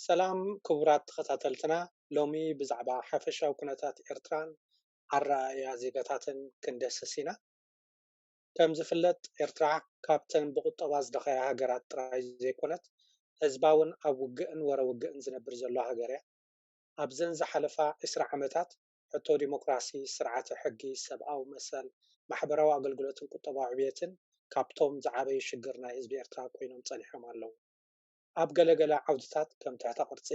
ሰላም ክቡራት ተኸታተልትና፣ ሎሚ ብዛዕባ ሓፈሻዊ ኩነታት ኤርትራን ኣረኣእያ ዜጋታትን ክንደስስ ኢና። ከም ዝፍለጥ፣ ኤርትራ ካብተን ብቁጠባ ዝደኸያ ሃገራት ጥራይ ዘይኮነት፣ ህዝባውን ኣብ ውግእን ወረ ውግእን ዝነብር ዘሎ ሃገር እያ። ኣብዘን ዝሓለፋ ዕስራ ዓመታት፣ ሕቶ ዲሞክራሲ፣ ስርዓተ ሕጊ፣ ሰብኣዊ መሰል፣ ማሕበራዊ ኣገልግሎትን ቁጠባዊ ዕብየትን ካብቶም ዝዓበዩ ሽግር ናይ ህዝቢ ኤርትራ ኮይኖም ጸኒሖም ኣለዉ። ኣብ ገለ ገለ ዓውድታት ከም ትሕተ ቅርጺ፣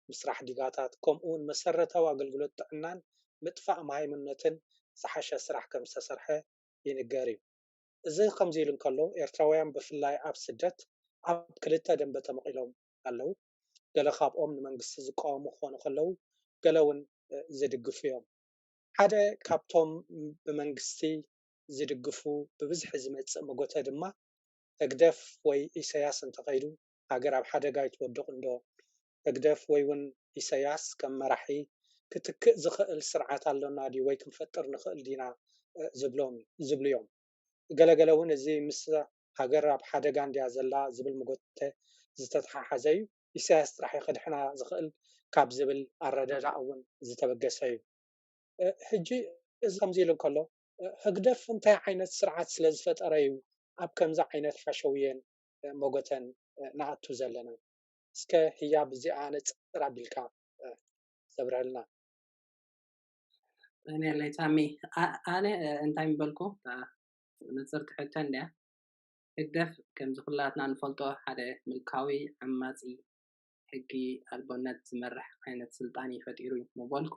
ምስራሕ ዲጋታት፣ ከምኡ እውን መሰረታዊ ኣገልግሎት ጥዕናን ምጥፋእ መሃይምነትን ዝሓሸ ስራሕ ከም ዝተሰርሐ ይንገር እዩ። እዚ ከምዚ ኢሉ እንከሎ፣ ኤርትራውያን ብፍላይ ኣብ ስደት ኣብ ክልተ ደንበ ተመቒሎም ኣለዉ። ገለ ካብኦም ንመንግስቲ ዝቃወሙ ክኾኑ ከለዉ፣ ገለ እውን፣ እ፣ ዝድግፉ እዮም። ሓደ ካብቶም ብመንግስቲ ዝድግፉ ብብዝሒ ዝመጽእ መጎተ ድማ፣ ህግደፍ ወይ ኢሳያስ እንተኸይዱ፣ ሃገር ኣብ ሓደጋ ኣይትወድቕ እንዶ? ህግደፍ ወይ እውን ኢሳያስ ከም መራሒ ክትክእ ዝኽእል ስርዓት ኣሎና ድዩ ወይ ክንፈጥር ንኽእል ዲና? እ፣ ዝብሎም፣ ዝብሉ እዮም። ገለገለ እውን እዚ ምስ ሃገር ኣብ ሓደጋ እንድያ ዘላ ዝብል መጎተ ዝተተሓሓዘ እዩ። ኢሳያስ ጥራሕ እዩ ከድሕና ዝኽእል ካብ ዝብል ኣረዳድኣ እውን ዝተበገሰ እዩ። እ፣ ሕጂ እዚ ከምዚ ኢሉ እንከሎ፣ እ፣ ህግደፍ እንታይ ዓይነት ስርዓት ስለ ዝፈጠረ እዩ ኣብ ከምዚ ዓይነት ሓሸውየን፣ እ፣ መጎተን፣ እ፣ ንኣቱ ዘለና? እስከ ህያብ እዚኣ ነጽር ኣቢልካ፣ እ፣ ዘብርሀልና። ዳንኤል ናይ ሳሚ፣ ኣ-፣ ኣነ፣ እ፣ እንታይ ምበልኩ? እ፣ ንጽርቲ ሕቶ እንድያ። ህግደፍ ከምዚ ኩላትና ንፈልጦ ሓደ ምልካዊ ዓማጺ ሕጊ ኣልቦነት ዝመርሕ ዓይነት ስልጣን እዩ ፈጢሩ ምበልኩ።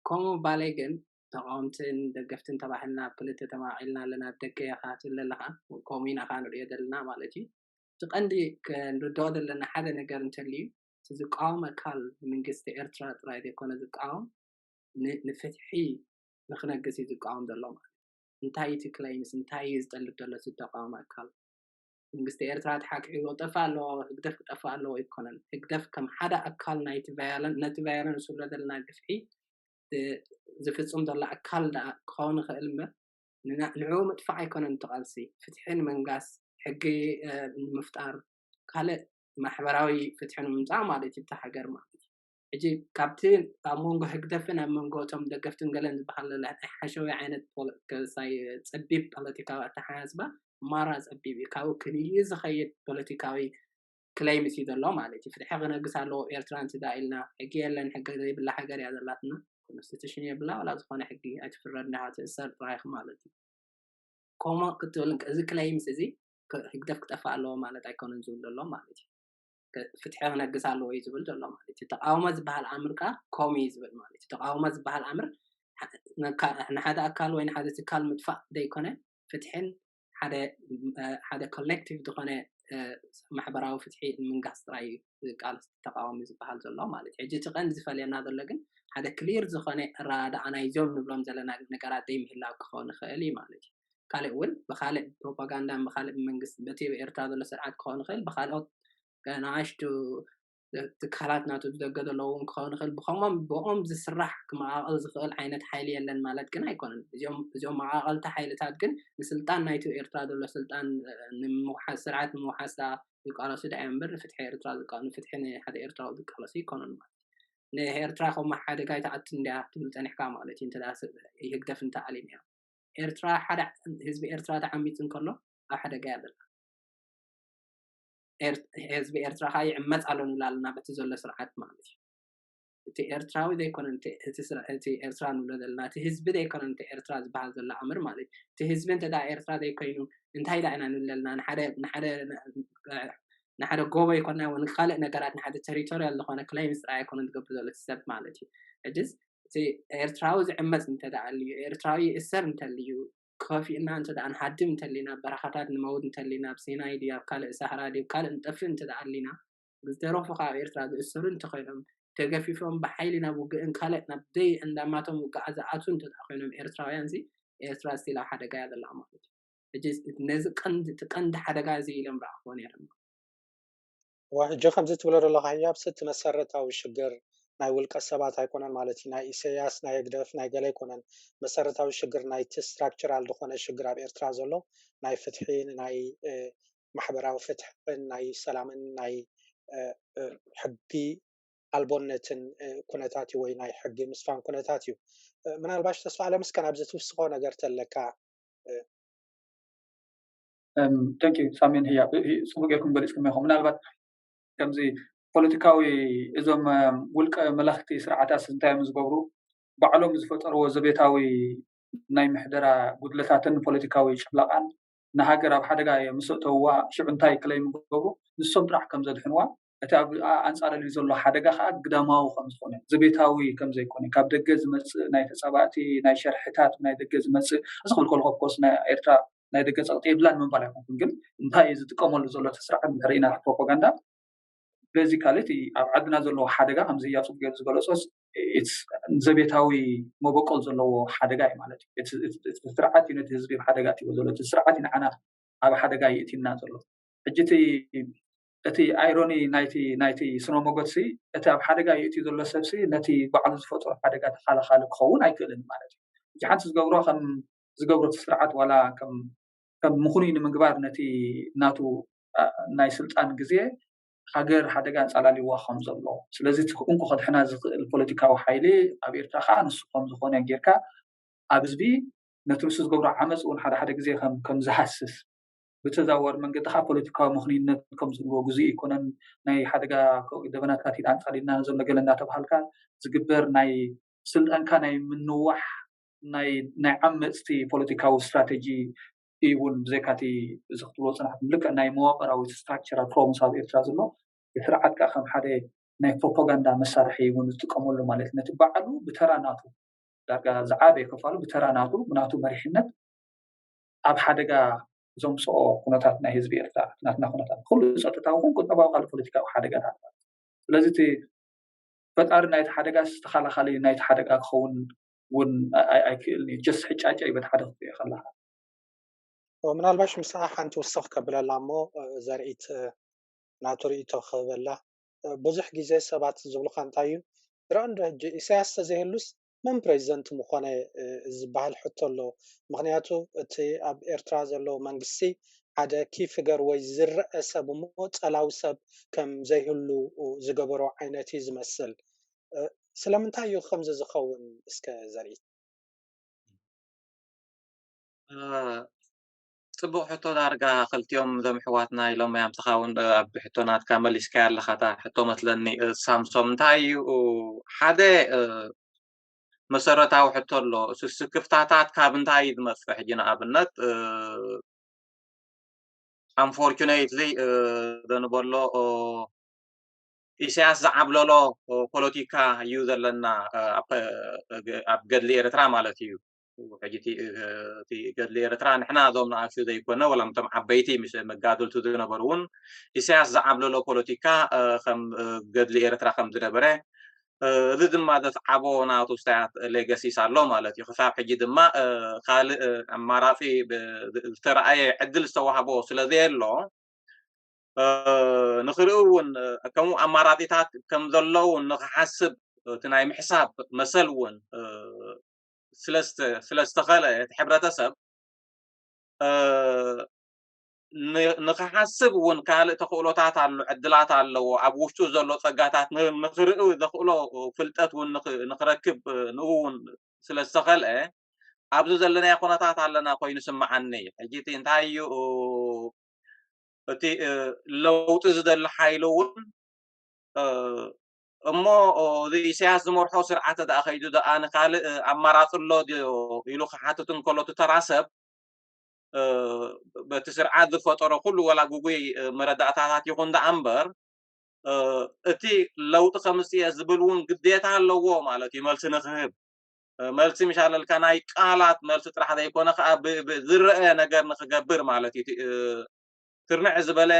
ከምኡ ምባለይ ግን ተቃወምትን ደገፍትን ተባሂልና ኣብ ክልተ ተመቓቒልና ኣለና። ኣብ ደገ ኢኻ ትብል ዘለኻ፣ ከምኡ ኢና ከዓ ንሪኦ ዘለና ማለት እዩ። እቲ ቀንዲ ክንርድኦ ዘለና ሓደ ነገር እንተልዩ፣ እቲ ዝቃወም ኣካል ንመንግስቲ ኤርትራ ጥራይ ዘይኮነ ዝቃወም፣ ን-፣ ንፍትሒ ንክነግስ እዩ ዝቃወም ዘሎ ማለት እዩ። እንታይ እዩ እቲ ክለይምስ? እንታይ እዩ ዝጠልብ ዘሎ እቲ ተቃዋሚ ኣካል? መንግስቲ ኤርትራ ተሓኪዑ ክጠፍእ ኣለዎ፣ ህግደፍ ክጠፍእ ኣለዎ ኣይኮነን። ህግደፍ ከም ሓደ ኣካል ናይቲ ቫዮለን-፣ ነቲ ቫዮለንስ ንብሎ ዘለና ግፍዒ ዝ-፣ ዝፍጽም ዘሎ ኣካል ደኣ ክኸውን ይኽእል እምበር፣ ንና-፣ ንዕኡ ምጥፋእ ኣይኮነን እቲ ቃልሲ። ፍትሒ ንምንጋስ፣ ሕጊ፣ እ፣ ንምፍጣር፣ ካልእ ማሕበራዊ ፍትሒ ንምምጻእ ማለት እዩ፣ እታ ሃገር ማለት እዩ። ሕጂ ካብቲ ኣብ መንጎ ህግደፍን ኣብ መንጎ እቶም ደገፍትን ገለን ዝበሃል ዘሎ ናይ ሓሸውየ ዓይነት ፖለ-፣ ከሳይ ጸቢብ ፖለቲካዊ ኣተሓሳስባ ማራ ጸቢብ እዩ። ካብኡ ክንይእ ዝኸይድ ፖለቲካዊ ክለይምስ እዩ ዘሎ ማለት እዩ። ፍትሒ ክነግስ ኣለዎ ኤርትራ እንተ ደኣ ኢልና፣ ሕጊ የለን፣ ሕጊ ዘይብላ ሃገር እያ ዘላትና። ኮንስቲቱሽን የብላ፣ ዋላ ዝኾነ ሕጊ ኣይትፍረድ፣ ንሃ ትእሰር ጥራይ ኢኻ ማለት እዩ። ከምኡ ክትብል እንከ-፣ እዚ ክለይምስ እዚ ክ-፣ ህግደፍ ክጠፍእ ኣለዎ ማለት ኣይኮነን ዝብል ዘሎ ማለት እዩ። ክ-፣ ፍትሒ ክነግስ ኣለዎ እዩ ዝብል ዘሎ ማለት እዩ። ተቃውሞ ዝበሃል ኣምር ከኣ ከምኡ እዩ ዝብል ማለት እዩ። ተቃውሞ ዝበሃል ኣምር ሐ-፣ ነካ-፣ ንሓደ ኣካል ወይ ንሓደ ትካል ምጥፋእ ዘይኮነ፣ ፍትሕን ሓደ፣ እ፣ ሓደ ኮሌክቲቭ ዝኾነ፣ እ፣ ማሕበራዊ ፍትሒ ንምንጋስ ጥራይ እዩ ዝቃለስ ተቃዋሚ ዝበሃል ዘሎ ማለት እዩ። ሕጂ እቲ ቀንዲ ዝፈልየና ዘሎ ግን ሓደ ክሊር ዝኾነ ኣረዳድኣ ናይዞም ንብሎም ዘለና ነገራት ዘይምህላው ክኸውን ይኽእል እዩ ማለት እዩ። ካልእ እውን ብኻልእ ፕሮፓጋንዳን ብኻልእ መንግስቲ በቲ ኤርትራ ዘሎ ስርዓት ክኸውን ይኽእል፣ ብኻልኦት ንኣሽቱ ትካላት ናቱ ብደገ ዘለዉ እውን ክኸውን ይኽእል። ብኸምኦም ብኦም ዝስራሕ ክመቓቐል ዝኽእል ዓይነት ሓይሊ የለን ማለት ግን ኣይኮነን። እዚኦም፣ እዚኦም መቓቐልቲ ሓይልታት ግን ንስልጣን ናይቲ ኤርትራ ዘሎ ስልጣን፣ እ፣ ንምውሓስ፣ ስርዓት ንምውሓስ ደኣ ዝቃለሱ ደኣ እዮም እምበር ንፍትሒ ኤርትራ ዝቃ-፣ ንፍትሒ ንሓደ ኤርትራዊ ዝቃለሱ ኣይኮኑን ማለት እዩ። ንኤርትራ ከምኡ ሓደጋ ኣይትኣቱን እንድያ ትብል ጸኒሕካ ማለት እዩ። እንተ ደኣ ስ-፣ ህግደፍ እንተኣሊምያ። ኤርትራ ሓደ ህዝቢ ኤርትራ ተዓሚጹ እንከሎ ኣብ ሓደጋ እያ ዘላ። ኤር-፣ ህዝቢ ኤርትራ ኸኣ ይዕመጽ ኣሎ ንብል ኣለና በቲ ዘሎ ስርዓት ማለት እዩ። እቲ ኤርትራዊ ዘይኮነ፣ እቲ፣ እቲ ስራ-፣ እቲ ኤርትራ ንብሎ ዘለና፣ እቲ ህዝቢ ዘይኮነ፣ እቲ ኤርትራ ዝበሃል ዘሎ ኣምር ማለት እዩ። እቲ ህዝቢ እንተ ደኣ ኤርትራ ዘይኮይኑ፣ እንታይ ደኣ ኢና ንብል ኣለና? ንሓደ፣ ንሓደ፣ ንሓደ ጎቦ ይኮና፣ ንካልእ ነገራት፣ ንሓደ ቴሪቶሪያል ዝኾነ ክለይምስ ጥራይ ኣይኮነን ዝገብር ዘሎ እቲ ሰብ ማለት እዩ። ሕጅስ፣ እቲ ኤርትራዊ ዝዕመጽ እንተ ደኣ ኣልዩ፣ ኤርትራዊ ይእሰር እንተ ኣልዩ፣ ከፊእና እንተ ደኣ ንሃድም እንተ ኣሊና፣ በረኻታት ንመውት እንተ ኣሊና፣ ኣብ ሲናይ ድዩ፣ ኣብ ካልእ ሳህራ ድዩ፣ ኣብ ካልእ ንጠፍእ እንተ ደኣ ኣሊና፣ ዝተረፉ ከዓ ኣብ ኤርትራ ዝእሰሩ እንተኮይኖም፣ ተገፊፎም ብሓይሊ ናብ ውግእን ካልእ ናብ ዘይ እንዳማቶም ውግኣ ዝኣቱ እንተኮይኖም ኤርትራውያን ዚ ኤርትራ ስቲል ኣብ ሓደጋ እያ ዘላ ማለት እዩ። ነዚ ቀንዲ ሓደጋ እዚ ኢሎም ረኣኽዎ ነይሮም። ሕጂ ከምዚ ትብሎ ዘለካ ህያብ እቲ መሰረታዊ ሽግር ናይ ውልቀ ሰባት ኣይኮነን ማለት እዩ። ናይ ኢሳያስ ናይ ህግደፍ ናይ ገለ ኣይኮነን። መሰረታዊ ሽግር ናይቲ ስትራክቸራል ዝኾነ ሽግር ኣብ ኤርትራ ዘሎ ናይ ፍትሒ፣ ናይ ማሕበራዊ ፍትሕን ናይ ሰላምን ናይ ሕጊ ኣልቦነትን ኩነታት እዩ፣ ወይ ናይ ሕጊ ምስፋን ኩነታት እዩ። ምናልባሽ ተስፋ ኣለም እስከ ናብዚ ትውስኮ ነገር ተለካ። ተንኪ ሳሚን ህያ ጽቡቅ ጌርኩም ገሊጽኩም ኢኹም። ምናልባት ከምዚ ፖለቲካዊ እዞም ውልቀ መላኽቲ ስርዓታት እንታይ እዮም ዝገብሩ? ባዕሎም ዝፈጠርዎ ዘቤታዊ ናይ ምሕደራ ጉድለታትን ፖለቲካዊ ጭፍለቃን ንሃገር ኣብ ሓደጋ እዮም ምስ ኣእተውዋ፣ ሽዑ እንታይ ክለይም ይገብሩ? ንሶም ጥራሕ ከም ዘድሕንዋ፣ እቲ ኣብ ኣንጻር ልዕሊ ዘሎ ሓደጋ ከዓ ግዳማዊ ከም ዝኾነ፣ ዘቤታዊ ከም ዘይኮነ፣ ካብ ደገ ዝመጽእ ናይ ተጻባእቲ ናይ ሸርሕታት ናይ ደገ ዝመጽእ፣ እዚ ክብል ከለኹ ኦፍኮርስ ናይ ኤርትራ ናይ ደገ ጸቕጢ የብላን ምባል ኣይኮንኩን፣ ግን እንታይ እዩ ዝጥቀመሉ ዘሎ እቲ ስርዓት እንድሕር ኢና ፕሮፓጋንዳ፣ በዚ ካልእ እቲ ኣብ ዓድና ዘለዎ ሓደጋ ከምዚ ህያብ ጽቡቅ ገይሩ ዝገለጾ ዘቤታዊ መበቆል ዘለዎ ሓደጋ እዩ ማለት እዩ። እቲ ስርዓት እዩ ነቲ ህዝቢ ኣብ ሓደጋ እትዎ ዘሎ፣ እቲ ስርዓት እዩ ንዓና ኣብ ሓደጋ ይእቲና ዘሎ። ሕጂ እቲ ኣይሮኒ ናይቲ ናይቲ ስነ ሞገትሲ እቲ ኣብ ሓደጋ ይእትዩ ዘሎ ሰብሲ ነቲ ባዕሉ ዝፈጥሮ ሓደጋ ተኻላኻሊ ክኸውን ኣይክእልን ማለት እዩ። ሕጂ ሓንቲ ዝገብሮ ከም ዝገብሮ እቲ ስርዓት ዋላ ከም ከም ምኹኑይ ንምግባር ነቲ ናቱ ናይ ስልጣን ግዜ ሃገር ሓደጋ ኣንጻላልዋ ከም ዘሎ፣ ስለዚ እቲ እንኮ ከድሕና ዝኽእል ፖለቲካዊ ሓይሊ ኣብ ኤርትራ ከዓ ንሱ ከም ዝኾነ ጌርካ ኣብ ህዝቢ ነቲ ንሱ ዝገብሮ ዓመፅ እውን ሓደ ሓደ ግዜ ከም ከም ዝሃስስ ብተዛዋሪ መንገዲ ከዓ ፖለቲካዊ ምኽንይነት ከም ዝህልዎ ግዜ ኣይኮነን። ናይ ሓደጋ ደበናታት ኢና ኣንጻሊና ዘሎ ገለ እናተባሃልካ ዝግበር ናይ ስልጣንካ ናይ ምንዋሕ ናይ ናይ ዓመፅቲ ፖለቲካዊ ስትራቴጂ እውን ብዘይካቲ እዚ ክትብሎ ፅናሕኩም ልክዕ ናይ መዋቅራዊ ስትራክቸራል ፕሮብለምስ ኣብ ኤርትራ ዘሎ ስርዓት ከዓ ከም ሓደ ናይ ፕሮፓጋንዳ መሳርሒ እውን ዝጥቀመሉ ማለት ነቲ ባዕሉ ብተራ ናቱ ዳርጋ ዝዓበየ ክፋሉ ብተራ ናቱ ብናቱ መሪሕነት ኣብ ሓደጋ ዘምፅኦ ኩነታት ናይ ህዝቢ ኤርትራ ናትና ኩነታት ኩሉ ፀጥታዊ ኹን ቁጠባዊ ካልእ ፖለቲካዊ ሓደጋታት ማለት ስለዚ እቲ ፈጣሪ ናይቲ ሓደጋ ዝተኻላኻሊ ናይቲ ሓደጋ ክኸውን እውን ኣይክእልን እዩ ጀስ ሕጫጫ እዩ በቲ ሓደ ክትሪኦ ከለካ ምናልባሽ ምስኣ ሓንቲ ውስኽ ከብለላ እሞ ዘርኢት ናቱ ርእቶ ክህበላ ብዙሕ ግዜ ሰባት ዝብሉካ እንታይ እዩ ረእንዶ ሕጂ ኢሳያስ ተዘይህሉስ መን ፕሬዚደንት ምኾነ ዝበሃል ሕቶ ኣሎ ምክንያቱ እቲ ኣብ ኤርትራ ዘሎ መንግስቲ ሓደ ኪ ፍገር ወይ ዝረአ ሰብ እሞ ጸላዊ ሰብ ከም ዘይህሉ ዝገበሮ ዓይነት እዩ ዝመስል ስለምንታይ እዩ ከምዚ ዝኸውን እስከ ዘርኢ ፅቡቅ ሕቶ ዳርጋ ክልቲኦም እዞም ኣሕዋትና ኢሎም እዮም ንስኻ እውን ኣብ ሕቶ ናትካ መሊስካያ ኣለኻ እታ ሕቶ መስለኒ ሳምሶም እንታይ እዩ ሓደ መሰረታዊ ሕቶ ኣሎ ስክፍታታት ካብ እንታይ እዩ ዝመፅእ ሕጂ ንኣብነት unfortunately ደንበሎ ኢሳያስ ዝዓብለሎ ፖለቲካ እዩ ዘለና ኣብ ገድሊ ኤርትራ ማለት እዩ ሕጂ እቲ ገድሊ ኤርትራ ንሕና እዞም ንኣሽቱ ዘይኮነ ወላ ምቶም ዓበይቲ ምስ መጋደልቱ ዝነበሩ እውን ኢሳያስ ዝዓብለሎ ፖለቲካ ከም ገድሊ ኤርትራ ከም ዝነበረ እዚ ድማ ዘስዓቦ ናቱ ስታያት ሌገሲስ ኣሎ ማለት እዩ ክሳብ ሕጂ ድማ ካልእ ኣማራፂ ዝተረኣየ ዕድል ዝተዋህቦ ስለ ዘየሎ ንኽርኢ እውን ከምኡ ኣማራፂታት ከም ዘለዉ ንክሓስብ እቲ ናይ ምሕሳብ መሰል እውን ስለ ዝተኸለ እቲ ሕብረተሰብ ንክሓስብ እውን ካልእ ተኽእሎታት ኣሎ ዕድላት ኣለዎ ኣብ ውሽጡ ዘሎ ፀጋታት ንክርኢ ዘኽእሎ ፍልጠት እውን ንክረክብ ንኡ እውን ስለ ዝተኸልአ ኣብዚ ዘለናዮ ኩነታት ኣለና ኮይኑ ስምዓኒ ሕጂ እቲ እንታይ እዩ እቲ ለውጢ ዝደሊ ሓይሊ እውን እሞ እዚ ኢሳያስ ዝመርሖ ስርዓተ ደኣ ከይዱ ደኣ ንካልእ ኣማራፂ ኣሎ ድዮ ኢሉ ክሓትት እንከሎ እቲ ተራ ሰብ በቲ ስርዓት ዝፈጠሮ ኩሉ ወላ ጉጉይ መረዳእታታት ይኹን ደኣ እምበር እቲ ለውጢ ከምፅእ እየ ዝብል እውን ግዴታ ኣለዎ ማለት እዩ መልሲ ንክህብ መልሲ ምሻለልካ ናይ ቃላት መልሲ ጥራሕ ዘይኮነ ከዓ ዝረአ ነገር ንክገብር ማለት እዩ ትርንዕ ዝበለ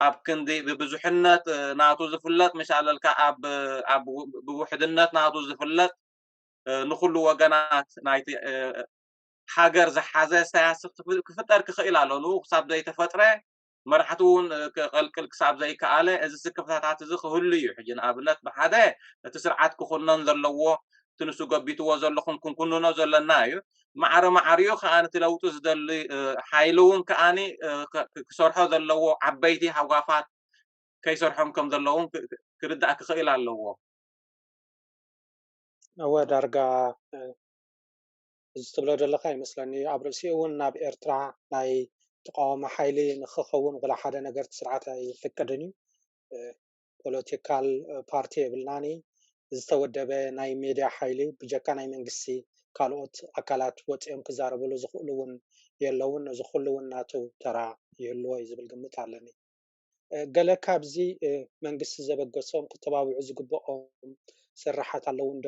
ኣብ ክንዲ ብብዙሕነት ናቱ ዝፍለጥ ምሻለልካ ኣብ ብውሕድነት ናቱ ዝፍለጥ ንኩሉ ወገናት ናይቲ ሃገር ዝሓዘ ሳያስ ክፍጠር ክኽእል ኣሎ። ንኡ ክሳብ ዘይተፈጥረ መራሕቲ እውን ክቐልቅል ክሳብ ዘይከኣለ እዚ ስክፍታታት እዚ ክህሉ እዩ። ሕጂ ንኣብነት ብሓደ እቲ ስርዓት ክኩነን ዘለዎ እቲ ንሱ ገቢትዎ ዘለኹን ክንኩንኖ ዘለና እዩ። ማዕረ ማዕሪኡ ከዓ ነቲ ለውጢ ዝደሊ ሓይሊ እውን ከዓኒ ክሰርሖ ዘለዎ ዓበይቲ ሃጓፋት ከይሰርሖም ከም ዘለውን ክርዳእ ክኽእል ኣለዎ። እወ ዳርጋ እዚ ትብሎ ዘለካ ይመስለኒ። ኣብ ርእሲኡ እውን ናብ ኤርትራ ናይ ተቃዋሚ ሓይሊ ንክኸውን ወላ ሓደ ነገር እቲ ስርዓት ኣይፍቅድን እዩ። ፖለቲካል ፓርቲ የብልናን። ዝተወደበ ናይ ሜድያ ሓይሊ ብጀካ ናይ መንግስቲ ካልኦት ኣካላት ወፂኦም ክዛረብሉ ዝኽእሉ እውን የለውን። እዚ ኩሉ እውን ናቱ ተራ ይህልዎ እዩ ዝብል ግምት ኣለኒ። ገለ ካብዚ መንግስቲ ዘበገሶም ክተባብዑ ዝግብኦም ስራሓት ኣለዉ እንዶ?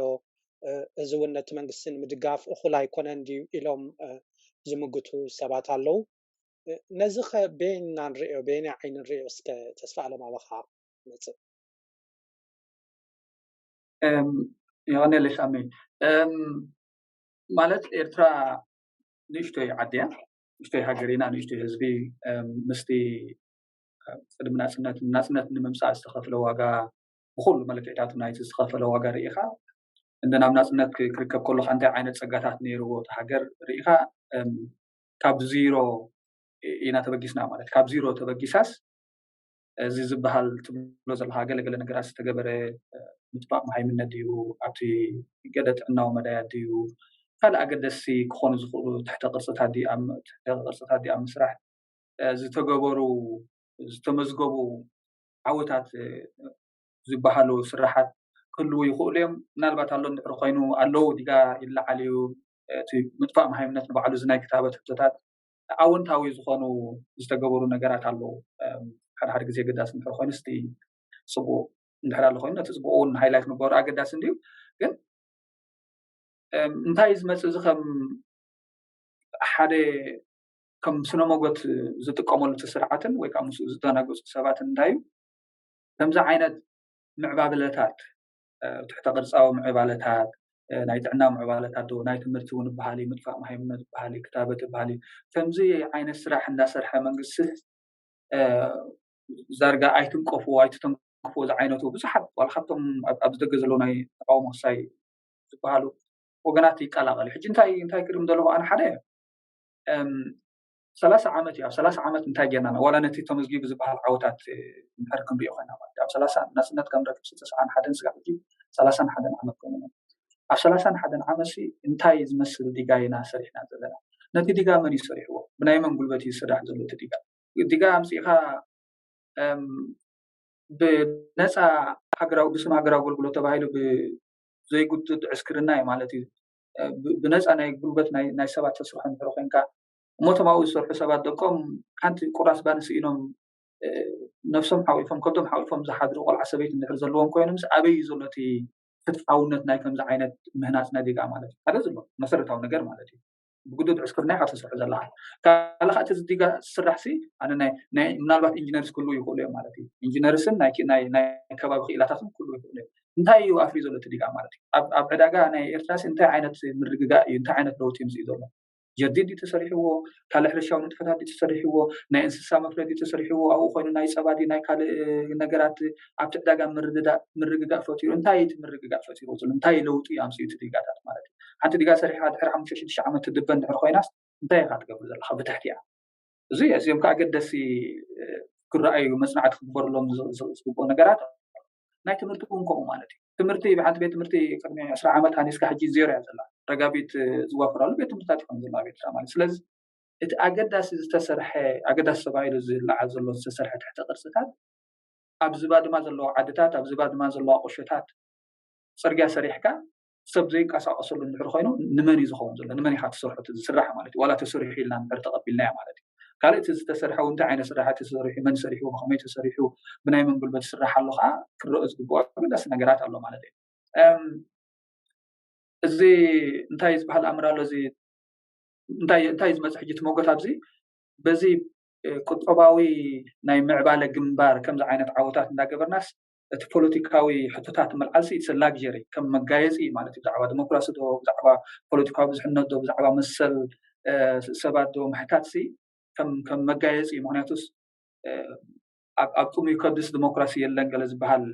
እዚ እውን ነቲ መንግስቲ ንምድጋፍ እኹል ኣይኮነን ድዩ ኢሎም ዝምግቱ ሰባት ኣለዉ። ነዚ ከ በየና ንሪኦ፣ በየናይ ዓይኒ ንሪኦ? እስከ ተስፋ ኣለም ኣባኻ መፅእ። የቐኔለይ ሳሚ። ማለት ኤርትራ ንእሽቶይ ዓዲ እያ፣ ንእሽቶይ ሃገር ኢና፣ ንእሽቶይ ህዝቢ። ምስቲ ቅድሚ ናፅነት ናፅነት ንምምፃእ ዝተኸፍለ ዋጋ፣ ብኩሉ መለክዕታቱ ናይቲ ዝተኸፈለ ዋጋ ርኢኻ፣ እንደ ናብ ናፅነት ክርከብ ከሎ እንታይ ዓይነት ፀጋታት ነይርዎ እቲ ሃገር ርኢኻ፣ ካብ ዚሮ ኢና ተበጊስና። ማለት ካብ ዚሮ ተበጊሳስ እዚ ዝበሃል ትብሎ ዘለካ ገለገለ ነገራት ዝተገበረ ምጥፋእ መሃይምነት ድዩ፣ ኣብቲ ገለ ጥዕናዊ መዳያት ድዩ፣ ካልእ ኣገደስቲ ክኾኑ ዝኽእሉ ትሕተ ቅርፅታት ድዩ ኣብ ምስራሕ ዝተገበሩ ዝተመዝገቡ ዓወታት ዝበሃሉ ስራሓት ክህልዉ ይኽእሉ እዮም። ምናልባት ኣሎ እንድሕር ኮይኑ ኣለዉ ዲጋ ይለዓል እዩ። እቲ ምጥፋእ መሃይምነት ንባዕሉ እዚ ናይ ክታበት ሕቶታት ኣወንታዊ ዝኾኑ ዝተገበሩ ነገራት ኣለዉ። ሓደ ሓደ ግዜ ኣገዳሲ እንድሕር ኮይኑ እስቲ ፅቡቅ እንድሕር ኣሎ ኮይኑ ነቲ ፅቡቅ እውን ሃይላይት ምግባሩ ኣገዳሲ እንድዩ። ግን እንታይ ዝመፅእ እዚ ከም ሓደ ከም ስነ ሞገት ዝጥቀመሉ እቲ ስርዓትን ወይ ከዓ ምስኡ ዝደናገፁ ሰባትን እንታይ እዩ ከምዚ ዓይነት ምዕባብለታት ትሕተ ቅርፃዊ ምዕባለታት ናይ ጥዕና ምዕባለታት ዶ ናይ ትምህርቲ እውን በሃሊ ምጥፋእ መሃይምነት በሃሊ ክታበት በሃሊ ከምዚ ዓይነት ስራሕ እንዳሰርሐ መንግስቲ ዛርጋ ኣይትንቀፍዎ ኣይትተንክፍዎ ዝዓይነቱ ብዙሓት ዋላ ካብቶም ኣብዚ ደገ ዘለዉ ናይ ተቃውሞ ክሳይ ዝበሃሉ ወገናት ይቀላቀል። ሕጂ እንታይ እንታይ ክርም ዘለኹ ኣነ ሓደ ሰላሳ ዓመት እዩ። ኣብ ሰላሳ ዓመት እንታይ ጌርና ዋላ ነቲ ተመዝጊቡ ዝበሃል ዓወታት እንድሕር ክንሪኦ ኮይና ማለት ኣብ ሰላሳ ናፅነት ከም ረክብ ስልሳ ሓደን ስጋዕ ሕጂ ሰላሳን ሓደን ዓመት ኮይኑ ኣብ ሰላሳን ሓደን ዓመት እንታይ ዝመስል ዲጋ ኢና ሰሪሕና ዘለና? ነቲ ዲጋ መን እዩ ሰሪሕዎ? ብናይ መን ጉልበት እዩ ዝስራሕ ዘሎ እቲ ዲጋ? ዲጋ ኣምፂእካ ብነፃ ሃገራዊ ብስም ሃገራዊ ኣገልግሎት ተባሂሉ ብዘይጉድድ ዕስክርና እዩ ማለት እዩ። ብነፃ ናይ ጉልበት ናይ ሰባት ተስርሖ እንድሕር ኮይንካ እሞ እቶም ኣብኡ ዝሰርሑ ሰባት ደቆም ሓንቲ ቁራስ ባኒ ስኢኖም ነፍሶም ሓቂፎም ከብዶም ሓቂፎም ዝሓድሩ ቆልዓ ሰበይቲ እንድሕር ዘለዎም ኮይኖምስ ኣበይ እዩ ዘሎ እቲ ፍትሓውነት ናይ ከምዚ ዓይነት ምህናፅ ነዲጋ ማለት እዩ ሓደ ዘሎ መሰረታዊ ነገር ማለት እዩ። ብጉዱድ ዕስክርና ኢካ ትስርሑ ዘለካ ካልእ እቲ ዲጋ ዝስራሕ ሲ ኣነ ናይ ናይ ምናልባት ኢንጂነርስ ክህልዉ ይኽእሉ እዮም ማለት እዩ። ኢንጂነርስን ናይ ናይ ከባቢ ክኢላታትን ክህልዉ ይኽእሉ እዮም። እንታይ እዩ ኣፍሪ ዘሎ እቲ ዲጋ ማለት እዩ? ኣብ ዕዳጋ ናይ ኤርትራሲ እንታይ ዓይነት ምርግጋእ እዩ እንታይ ዓይነት ለውጢ ምፅኡ ዘሎ? ጀርዲን ድዩ ተሰሪሕዎ? ካልእ ሕርሻዊ ንጥፈታት ድዩ ተሰሪሕዎ? ናይ እንስሳ መፍረ ድዩ ተሰሪሕዎ? ኣብኡ ኮይኑ ናይ ፀባ ድዩ ናይ ካልእ ነገራት ኣብቲ ዕዳጋ ምርግጋእ ፈጢሩ እንታይ እቲ ምርግጋእ ፈጢሩ ዘሎ እንታይ ለውጢ ኣምፅኡ እቲ ዲጋታት ማለት እዩ? ሓንቲ ዲጋ ሰሪሕካ ድሕሪ ሓሙሽተ ሽዱሽተ ዓመት ትድበ እንድሕር ኮይናስ እንታይ ኢካ ትገብር ዘለካ ብትሕቲኣ? እዚ እዚኦም ከዓ ኣገደሲ ክረኣዩ መፅናዕቲ ክግበረሎም ዝግብኦ ነገራት ናይ ትምህርቲ እውን ከምኡ ማለት እዩ። ትምህርቲ ብሓንቲ ቤት ትምህርቲ ቅድሚ ዕስራ ዓመት ሃኒስካ ሕጂ ዜሮ እያ ዘላ። ረጋቢት ዝዋፈራሉ ቤት ትምህርትታት ይኾኑ ዘለዋ ቤት ማለት ስለዚ እቲ ኣገዳሲ ዝተሰርሐ ኣገዳሲ ተባሂሉ ዝለዓል ዘሎ ዝተሰርሐ ትሕተ ቅርፅታት ኣብዚ ባድማ ዘለዋ ዓድታት ኣብዚ ባድማ ዘለዋ ቁሸታት ፅርግያ ሰሪሕካ ሰብ ዘይንቀሳቀሰሉ እንድሕር ኮይኑ ንመን እዩ ዝኸውን ዘሎ ንመን ኢካ ትሰርሖ ዝስራሕ ማለት እዩ ዋላ ተሰሪሑ ኢልና እንድሕር ተቀቢልናዮ ማለት እዩ ካልእ እቲ ዝተሰርሐ እንታይ ዓይነት ስራሕቲ ተሰሪሑ መን ሰሪሑ ብከመይ ተሰሪሑ ብናይ መን ጉልበት ይስራሕ ኣሎ ከዓ ክረአ ዝግብኦ ኣገዳሲ ነገራት ኣሎ ማለት እዩ እዚ እንታይ ዝበሃል ኣምር ኣሎ እዚ እንታይ እንታይ ዝመፅእ ሕጂ ትመጎት ኣብዚ በዚ ቁጠባዊ ናይ ምዕባለ ግንባር ከምዚ ዓይነት ዓወታት እንዳገበርናስ እቲ ፖለቲካዊ ሕቶታት ምልዓልሲ it's luxury፣ ከም መጋየፂ ማለት እዩ። ብዛዕባ ዲሞክራሲ ዶ፣ ብዛዕባ ፖለቲካዊ ብዙሕነት ዶ፣ ብዛዕባ መሰል ሰባት ዶ ምሕታት ሲ ከም መጋየፂ እዩ። ምክንያቱስ ኣብ ጥሙይ ከብድስ ዲሞክራሲ የለን ገለ ዝበሃል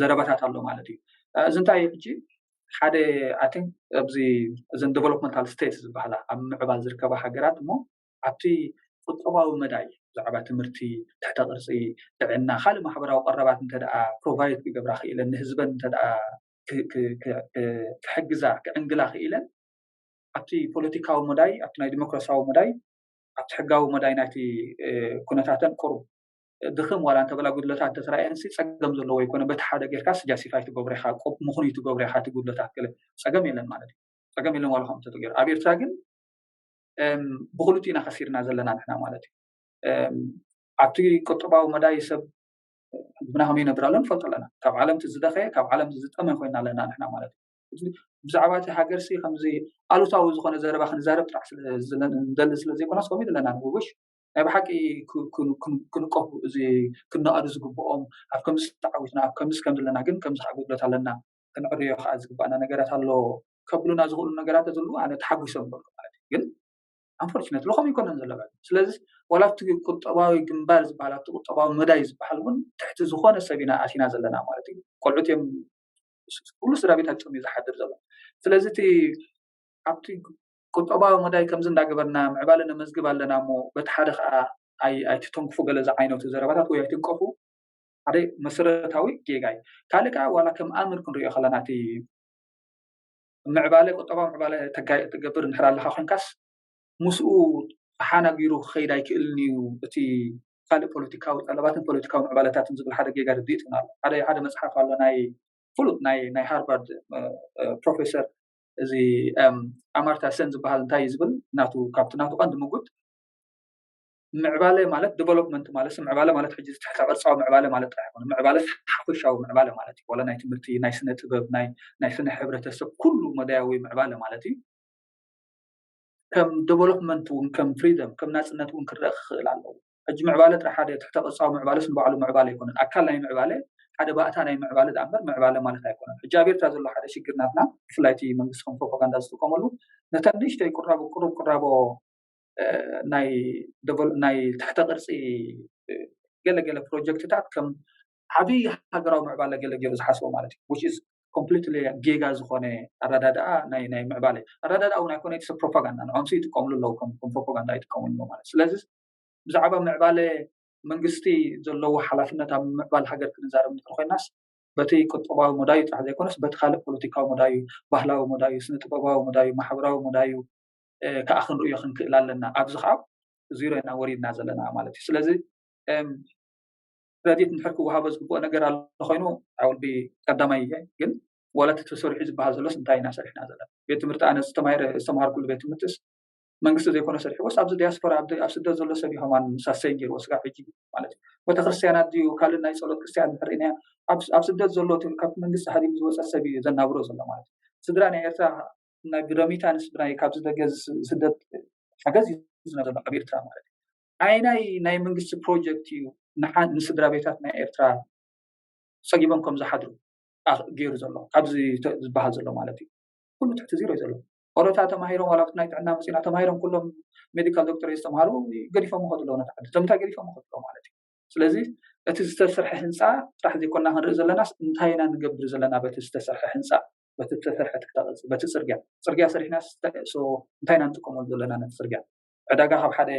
ዘረባታት ኣሎ ማለት እዩ። እዚ እንታይ እዩ ሕጂ ሓደ ኣትን ኣብዚ እዘን ዲቨሎፕመንታል ስቴትስ ዝበሃላ ኣብ ምዕባል ዝርከባ ሃገራት እሞ ኣብቲ ቁጠባዊ መዳይ ብዛዕባ ትምህርቲ፣ ትሕተ ቅርፂ፣ ጥዕና፣ ካልእ ማሕበራዊ ቀረባት እንተ ደኣ ፕሮቫይድ ክገብራ ክኢለን ንህዝበን እንተ ደኣ ክሕግዛ ክዕንግላ ክኢለን ኣብቲ ፖለቲካዊ መዳይ ኣብቲ ናይ ዲሞክራሲያዊ መዳይ ኣብቲ ሕጋዊ መዳይ ናይቲ ኩነታተን ቁሩብ ድኽም ዋላ እንተበላ ጉድለታት እንተተራእየን ሲ ጸገም ዘለዎ ይኮነ። በቲ ሓደ ጌርካ ስ ጃስቲፋይ ትገብሮ ኢኻ፣ ቆብ ምኹኑይ ትገብሮ ኢኻ እቲ ጉድለታት ገለ ጸገም የለን ማለት እዩ። ጸገም የለን ዋላ ከምኡ እንተተገይሩ። ኣብ ኤርትራ ግን ብክልቲኡ ኢና ከሲርና ዘለና ንሕና ማለት እዩ። ኣብቲ ቁጠባዊ መዳይ ሰብ ህዝብና ከመይ ይነብር ኣሎ ንፈልጦ ኣለና። ካብ ዓለም እቲ ዝደኸየ ካብ ዓለም ዝጠመ ኮይና ኣለና ንሕና ማለት እዩ። ብዛዕባ እቲ ሃገር ሲ ከምዚ ኣሉታዊ ዝኾነ ዘረባ ክንዛረብ ጥራሕ ስለ- ስለ- ንደሊ ስለ ዘይኮነስ ከምኡ ዘለና ንውሽ ናይ ብሓቂ ክ- ክ- ክ- ክንቀፉ እዚ ክነቐዱ ዝግብኦም ኣብ ከምዚ ተዓዊትና ኣብ ከምዚ ከም ዘለና ግን ከምዚ ከዓ ጉድለት ኣለና ክንዕርዮ ከዓ ዝግባኣና ነገራት ኣሎ ከብሉና ዝኽእሉ ነገራት ተዝህልዉ ኣነ ተሓጒሶም በልኩ ማለት እዩ። ግን ኣንፎርችነት ከምኡ ኣይኮነን ዘሎ። ስለዚ ዋላ ኣብቲ ቁጠባዊ ግንባር ዝበሃል ኣብቲ ቁጠባዊ መዳይ ዝበሃል እውን ትሕቲ ዝኾነ ሰብ ኢና ኣቲና ዘለና ማለት እዩ። ቆልዑት እዮም ኩሉ ስድራ ቤት ኣጭም እዩ ዝሓድር ዘሎ። ስለዚ እቲ ኣብቲ ቁጠባዊ መዳይ ከምዚ እንዳገበርና ምዕባለ ነመዝግብ ኣለና እሞ በቲ ሓደ ከዓ ኣይትተንክፉ ገለ ዝዓይነቱ ዘረባታት ወይ ኣይትንቀፉ ሓደ መሰረታዊ ጌጋ እዩ። ካልእ ከዓ ዋላ ከም ኣምር ክንሪኦ ከለና እቲ ምዕባለ ቁጠባዊ ምዕባለ ትገብር እንድሕር ኣለካ ኮይንካስ ምስኡ ተሓናጊሩ ክኸይድ ኣይክእልን እዩ እቲ ካልእ ፖለቲካዊ ጠለባትን ፖለቲካዊ ምዕባለታትን ዝብል ሓደ ጌጋ ርድኢት እውን ኣሎ። ሓደ ሓደ መፅሓፍ ኣሎ ናይ ፍሉጥ ናይ ናይ ሃርቫርድ ፕሮፌሰር እዚ ኣማርታ ሰን ዝበሃል እንታይ እዩ ዝብል ናቱ ካብቲ ናቱ ቀንዲ ምጉት ምዕባለ ማለት ዲቨሎፕመንት ማለት ምዕባለ ማለት ሕጂ ትሕተ ቅርፃዊ ምዕባለ ማለት ጥራሕ ይኮነ። ምዕባለ ሓፈሻዊ ምዕባለ ማለት እዩ። ዋላ ናይ ትምህርቲ ናይ ስነ ጥበብ ናይ ናይ ስነ ሕብረተሰብ ኩሉ መዳያዊ ምዕባለ ማለት እዩ። ከም ዲቨሎፕመንት እውን ከም ፍሪደም ከም ናፅነት እውን ክረአ ክኽእል ኣለዎ። ሕጂ ምዕባለ ጥራሕ ሓደ ትሕተ ቅርፃዊ ምዕባለስ ንባዕሉ ምዕባለ ኣይኮነን። ኣካል ናይ ምዕባለ ሓደ ባእታ ናይ ምዕባለ ዝኣምበር ምዕባለ ማለት ኣይኮነን። ሕጂ ኣብ ኤርትራ ዘሎ ሓደ ሽግር ናትና ብፍላይ እቲ መንግስቲ ከም ፕሮፓጋንዳ ዝጥቀመሉ ነተን ንእሽተይ ቁራቦ ቅሩብ ቁራቦ ናይ ናይ ትሕተ ቅርፂ ገለገለ ፕሮጀክትታት ከም ዓብዪ ሃገራዊ ምዕባለ ገለ ገይሩ ዝሓስቦ ማለት እዩ። ኮምፕሊትሊ ጌጋ ዝኾነ ኣረዳድኣ ናይ ናይ ምዕባለ ኣረዳድኣ እውን ኣይኮነ ስ ፕሮፓጋንዳ ንዖምሲ ይጥቀምሉ ኣለዉ ከም ፕሮፓጋንዳ ይጥቀምሉ ማለት። ስለዚ ብዛዕባ ምዕባለ መንግስቲ ዘለዎ ሓላፍነት ኣብ ምዕባል ሃገር ክንዛረብ ንክእል ኮይናስ በቲ ቁጠባዊ መዳዩ ጥራሕ ዘይኮነስ በቲ ካልእ ፖለቲካዊ መዳዩ፣ ባህላዊ መዳዩ፣ ስነ ጥበባዊ መዳዩ፣ ማሕበራዊ መዳዩ ከዓ ክንርእዮ ክንክእል ኣለና። ኣብዚ ከዓ ዚሮ ኢና ወሪድና ዘለና ማለት እዩ። ስለዚ ክረዲት እንድሕር ክወሃቦ ዝግብኦ ነገር ኣሎ ኮይኑ ኣውልቢ ቀዳማይ እየ። ግን ዋላ እቲ ተሰሪሑ ዝበሃል ዘሎስ እንታይ ኢና ሰሪሕና ዘለና? ቤት ትምህርቲ ኣነ ዝተማሃርኩሉ ቤት ትምህርትስ መንግስቲ ዘይኮነ ሰሪሕዎስ ኣብዚ ዲያስፖራ ኣብ ስደት ዘሎ ሰብ እዩ ከማን ሳሰይ ገይርዎ ስጋብ ሕጂ ማለት እዩ። ቤተክርስትያናት ድዩ ካልእ ናይ ፀሎት ክርስትያን እንድሕር ኢና ኣብ ስደት ዘሎ ካብቲ መንግስቲ ሃዲሙ ዝወፀ ሰብ እዩ ዘናብሮ ዘሎ ማለት እዩ። ስድራ ናይ ኤርትራ ናይ ብረሚታንስ ብናይ ካብዚ ደገ ስደት ሓገዝ እዩ ዝነበረ ኣብ ኤርትራ ማለት እዩ። ኣይ ናይ ናይ መንግስቲ ፕሮጀክት እዩ ንሓ- ንስድራ ቤታት ናይ ኤርትራ ፀጊቦም ከም ዝሓድሩ ኣ- ገይሩ ዘሎ ካብዚ ተ- ዝበሃል ዘሎ ማለት እዩ። ኩሉ ትሕቲ ዜሮ እዩ ዘሎ። ኦሮታ ተማሂሮም ዋላ ኣብቲ ናይ ጥዕና መፂና ተማሂሮም ኩሎም ሜዲካል ዶክተር ዝተምሃሩ ገዲፎም ከድሎ ነታ ዓዲ እቶም እንታይ ገዲፎም ከድሎ ማለት እዩ። ስለዚ እቲ ዝተሰርሐ ህንፃ ጥራሕ ዘይኮና ክንርኢ ዘለናስ እንታይ ኢና ንገብር ዘለና በቲ ዝተሰርሐ ህንፃ በቲ ዝተሰርሐ ትሕተ ቅርፂ በቲ ፅርግያ ፅርግያ ሰሪሕና እንታይ ኢና ንጥቀመሉ ዘለና ነቲ ፅርግያ ዕዳጋ ካብ ሓደ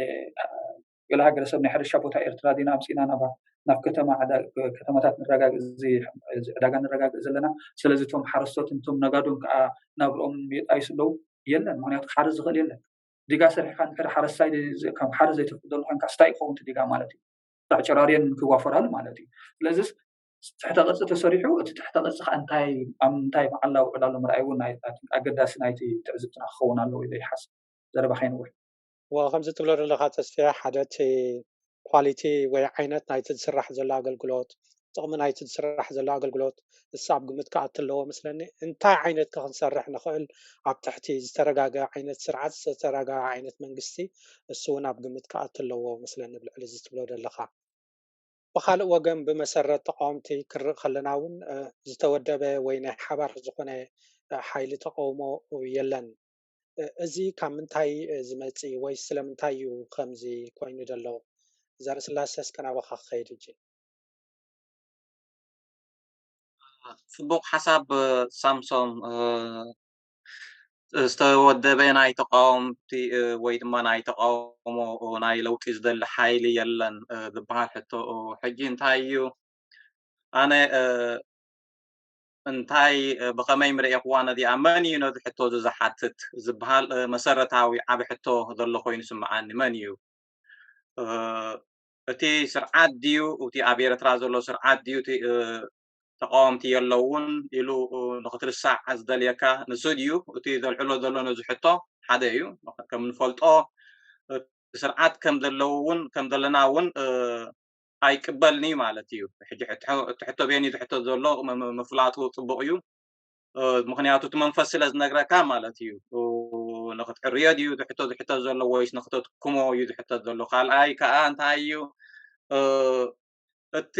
ገለ ሃገረሰብ ናይ ሕርሻ ቦታ ኤርትራ ዲና ኣምፂና ናብ ናብ ከተማ ከተማታት ንረጋግእ ዕዳጋ ንረጋግእ ዘለና። ስለዚ እቶም ሓረስቶት እቶም ነጋዶም ከዓ ናብርኦም የጣይሱ ኣለዉ የለን። ምክንያቱ ክሓርስ ዝኽእል የለን። ዲጋ ሰሪሕካ ንድሕሪ ሓረስታይ ካብ ሓረስ ዘይተፍቅደሉ ኮይንካ ስታይ ክኸውን ዲጋ ማለት እዩ። ጥራሕ ጨራርየን ክዋፈራሉ ማለት እዩ። ስለዚ ትሕተ ቅርፂ ተሰሪሑ እቲ ትሕተ ቅርፂ ከዓ እንታይ ኣብ ምንታይ መዓላ ውዕል ኣሎ ምርኣይ እውን ኣገዳሲ ናይቲ ትዕዝብትና ክኸውን ኣለዎ ኢለ ይሓስብ። ዘረባ ከይንውሕ ከምዚ ትብሎ ዘለካ ተስፍያ ሓደ እቲ ኳሊቲ ወይ ዓይነት ናይቲ ዝስራሕ ዘሎ ኣገልግሎት ጥቕሚ ናይቲ ዝስራሕ ዘሎ ኣገልግሎት እሱ ኣብ ግምት ክኣቱ ኣለዎ መስለኒ። እንታይ ዓይነት ከ ክንሰርሕ ንኽእል ኣብ ትሕቲ ዝተረጋገ ዓይነት ስርዓት፣ ዝተረጋገ ዓይነት መንግስቲ፣ እሱ እውን ኣብ ግምት ክኣቱ ኣለዎ መስለኒ። ብልዕሊ እዚ ትብሎ ዘለኻ ብኻልእ ወገን ብመሰረት ተቃወምቲ ክርኢ ከለና እውን ዝተወደበ ወይ ናይ ሓባር ዝኾነ ሓይሊ ተቃውሞ የለን። እዚ ካብ ምንታይ ዝመጽእ ወይ ስለምንታይ እዩ ከምዚ ኮይኑ ዘሎ? ዘርእስላሴ እስከ ናባኻ ክኸይድ እጂ። ጽቡቕ ሓሳብ ሳምሶም። ዝተወደበ ናይ ተቃወምቲ ወይ ድማ ናይ ተቃውሞ ናይ ለውጢ ዝደሊ ሓይሊ የለን ዝበሃል ሕቶ ሕጂ እንታይ እዩ? ኣነ እንታይ ብኸመይ ምርእየኽዋ ነዚኣ? መን እዩ ነዚ ሕቶ እዚ ዝሓትት ዝበሃል መሰረታዊ ዓቢ ሕቶ ዘሎ ኮይኑ ስምዓኒ። መን እዩ እቲ ስርዓት ድዩ? እቲ ኣብ ኤርትራ ዘሎ ስርዓት ድዩ? እቲ ተቃወምቲ የለውን ኢሉ ንክትርሳዕ ዝደልየካ ንሱ ድዩ? እቲ ዘልዕሎ ዘሎ ነዚ ሕቶ ሓደ እዩ። ከም ንፈልጦ እቲ ስርዓት ከም ዘለዎ እውን ከም ዘለና እውን ኣይቅበልን እዩ ማለት እዩ። ሕጂ እቲ ሕቶ ቤን እዩ ዝሕቶ ዘሎ ምፍላጡ ጽቡቕ እዩ። ምክንያቱ እቲ መንፈስ ስለ ዝነግረካ ማለት እዩ። ንክትዕርዮ ድዩ ዝሕቶ ዝሕቶ ዘሎ ወይስ ንክተትክሞ እዩ ዝሕቶ ዘሎ? ካልኣይ ከዓ እንታይ እዩ እቲ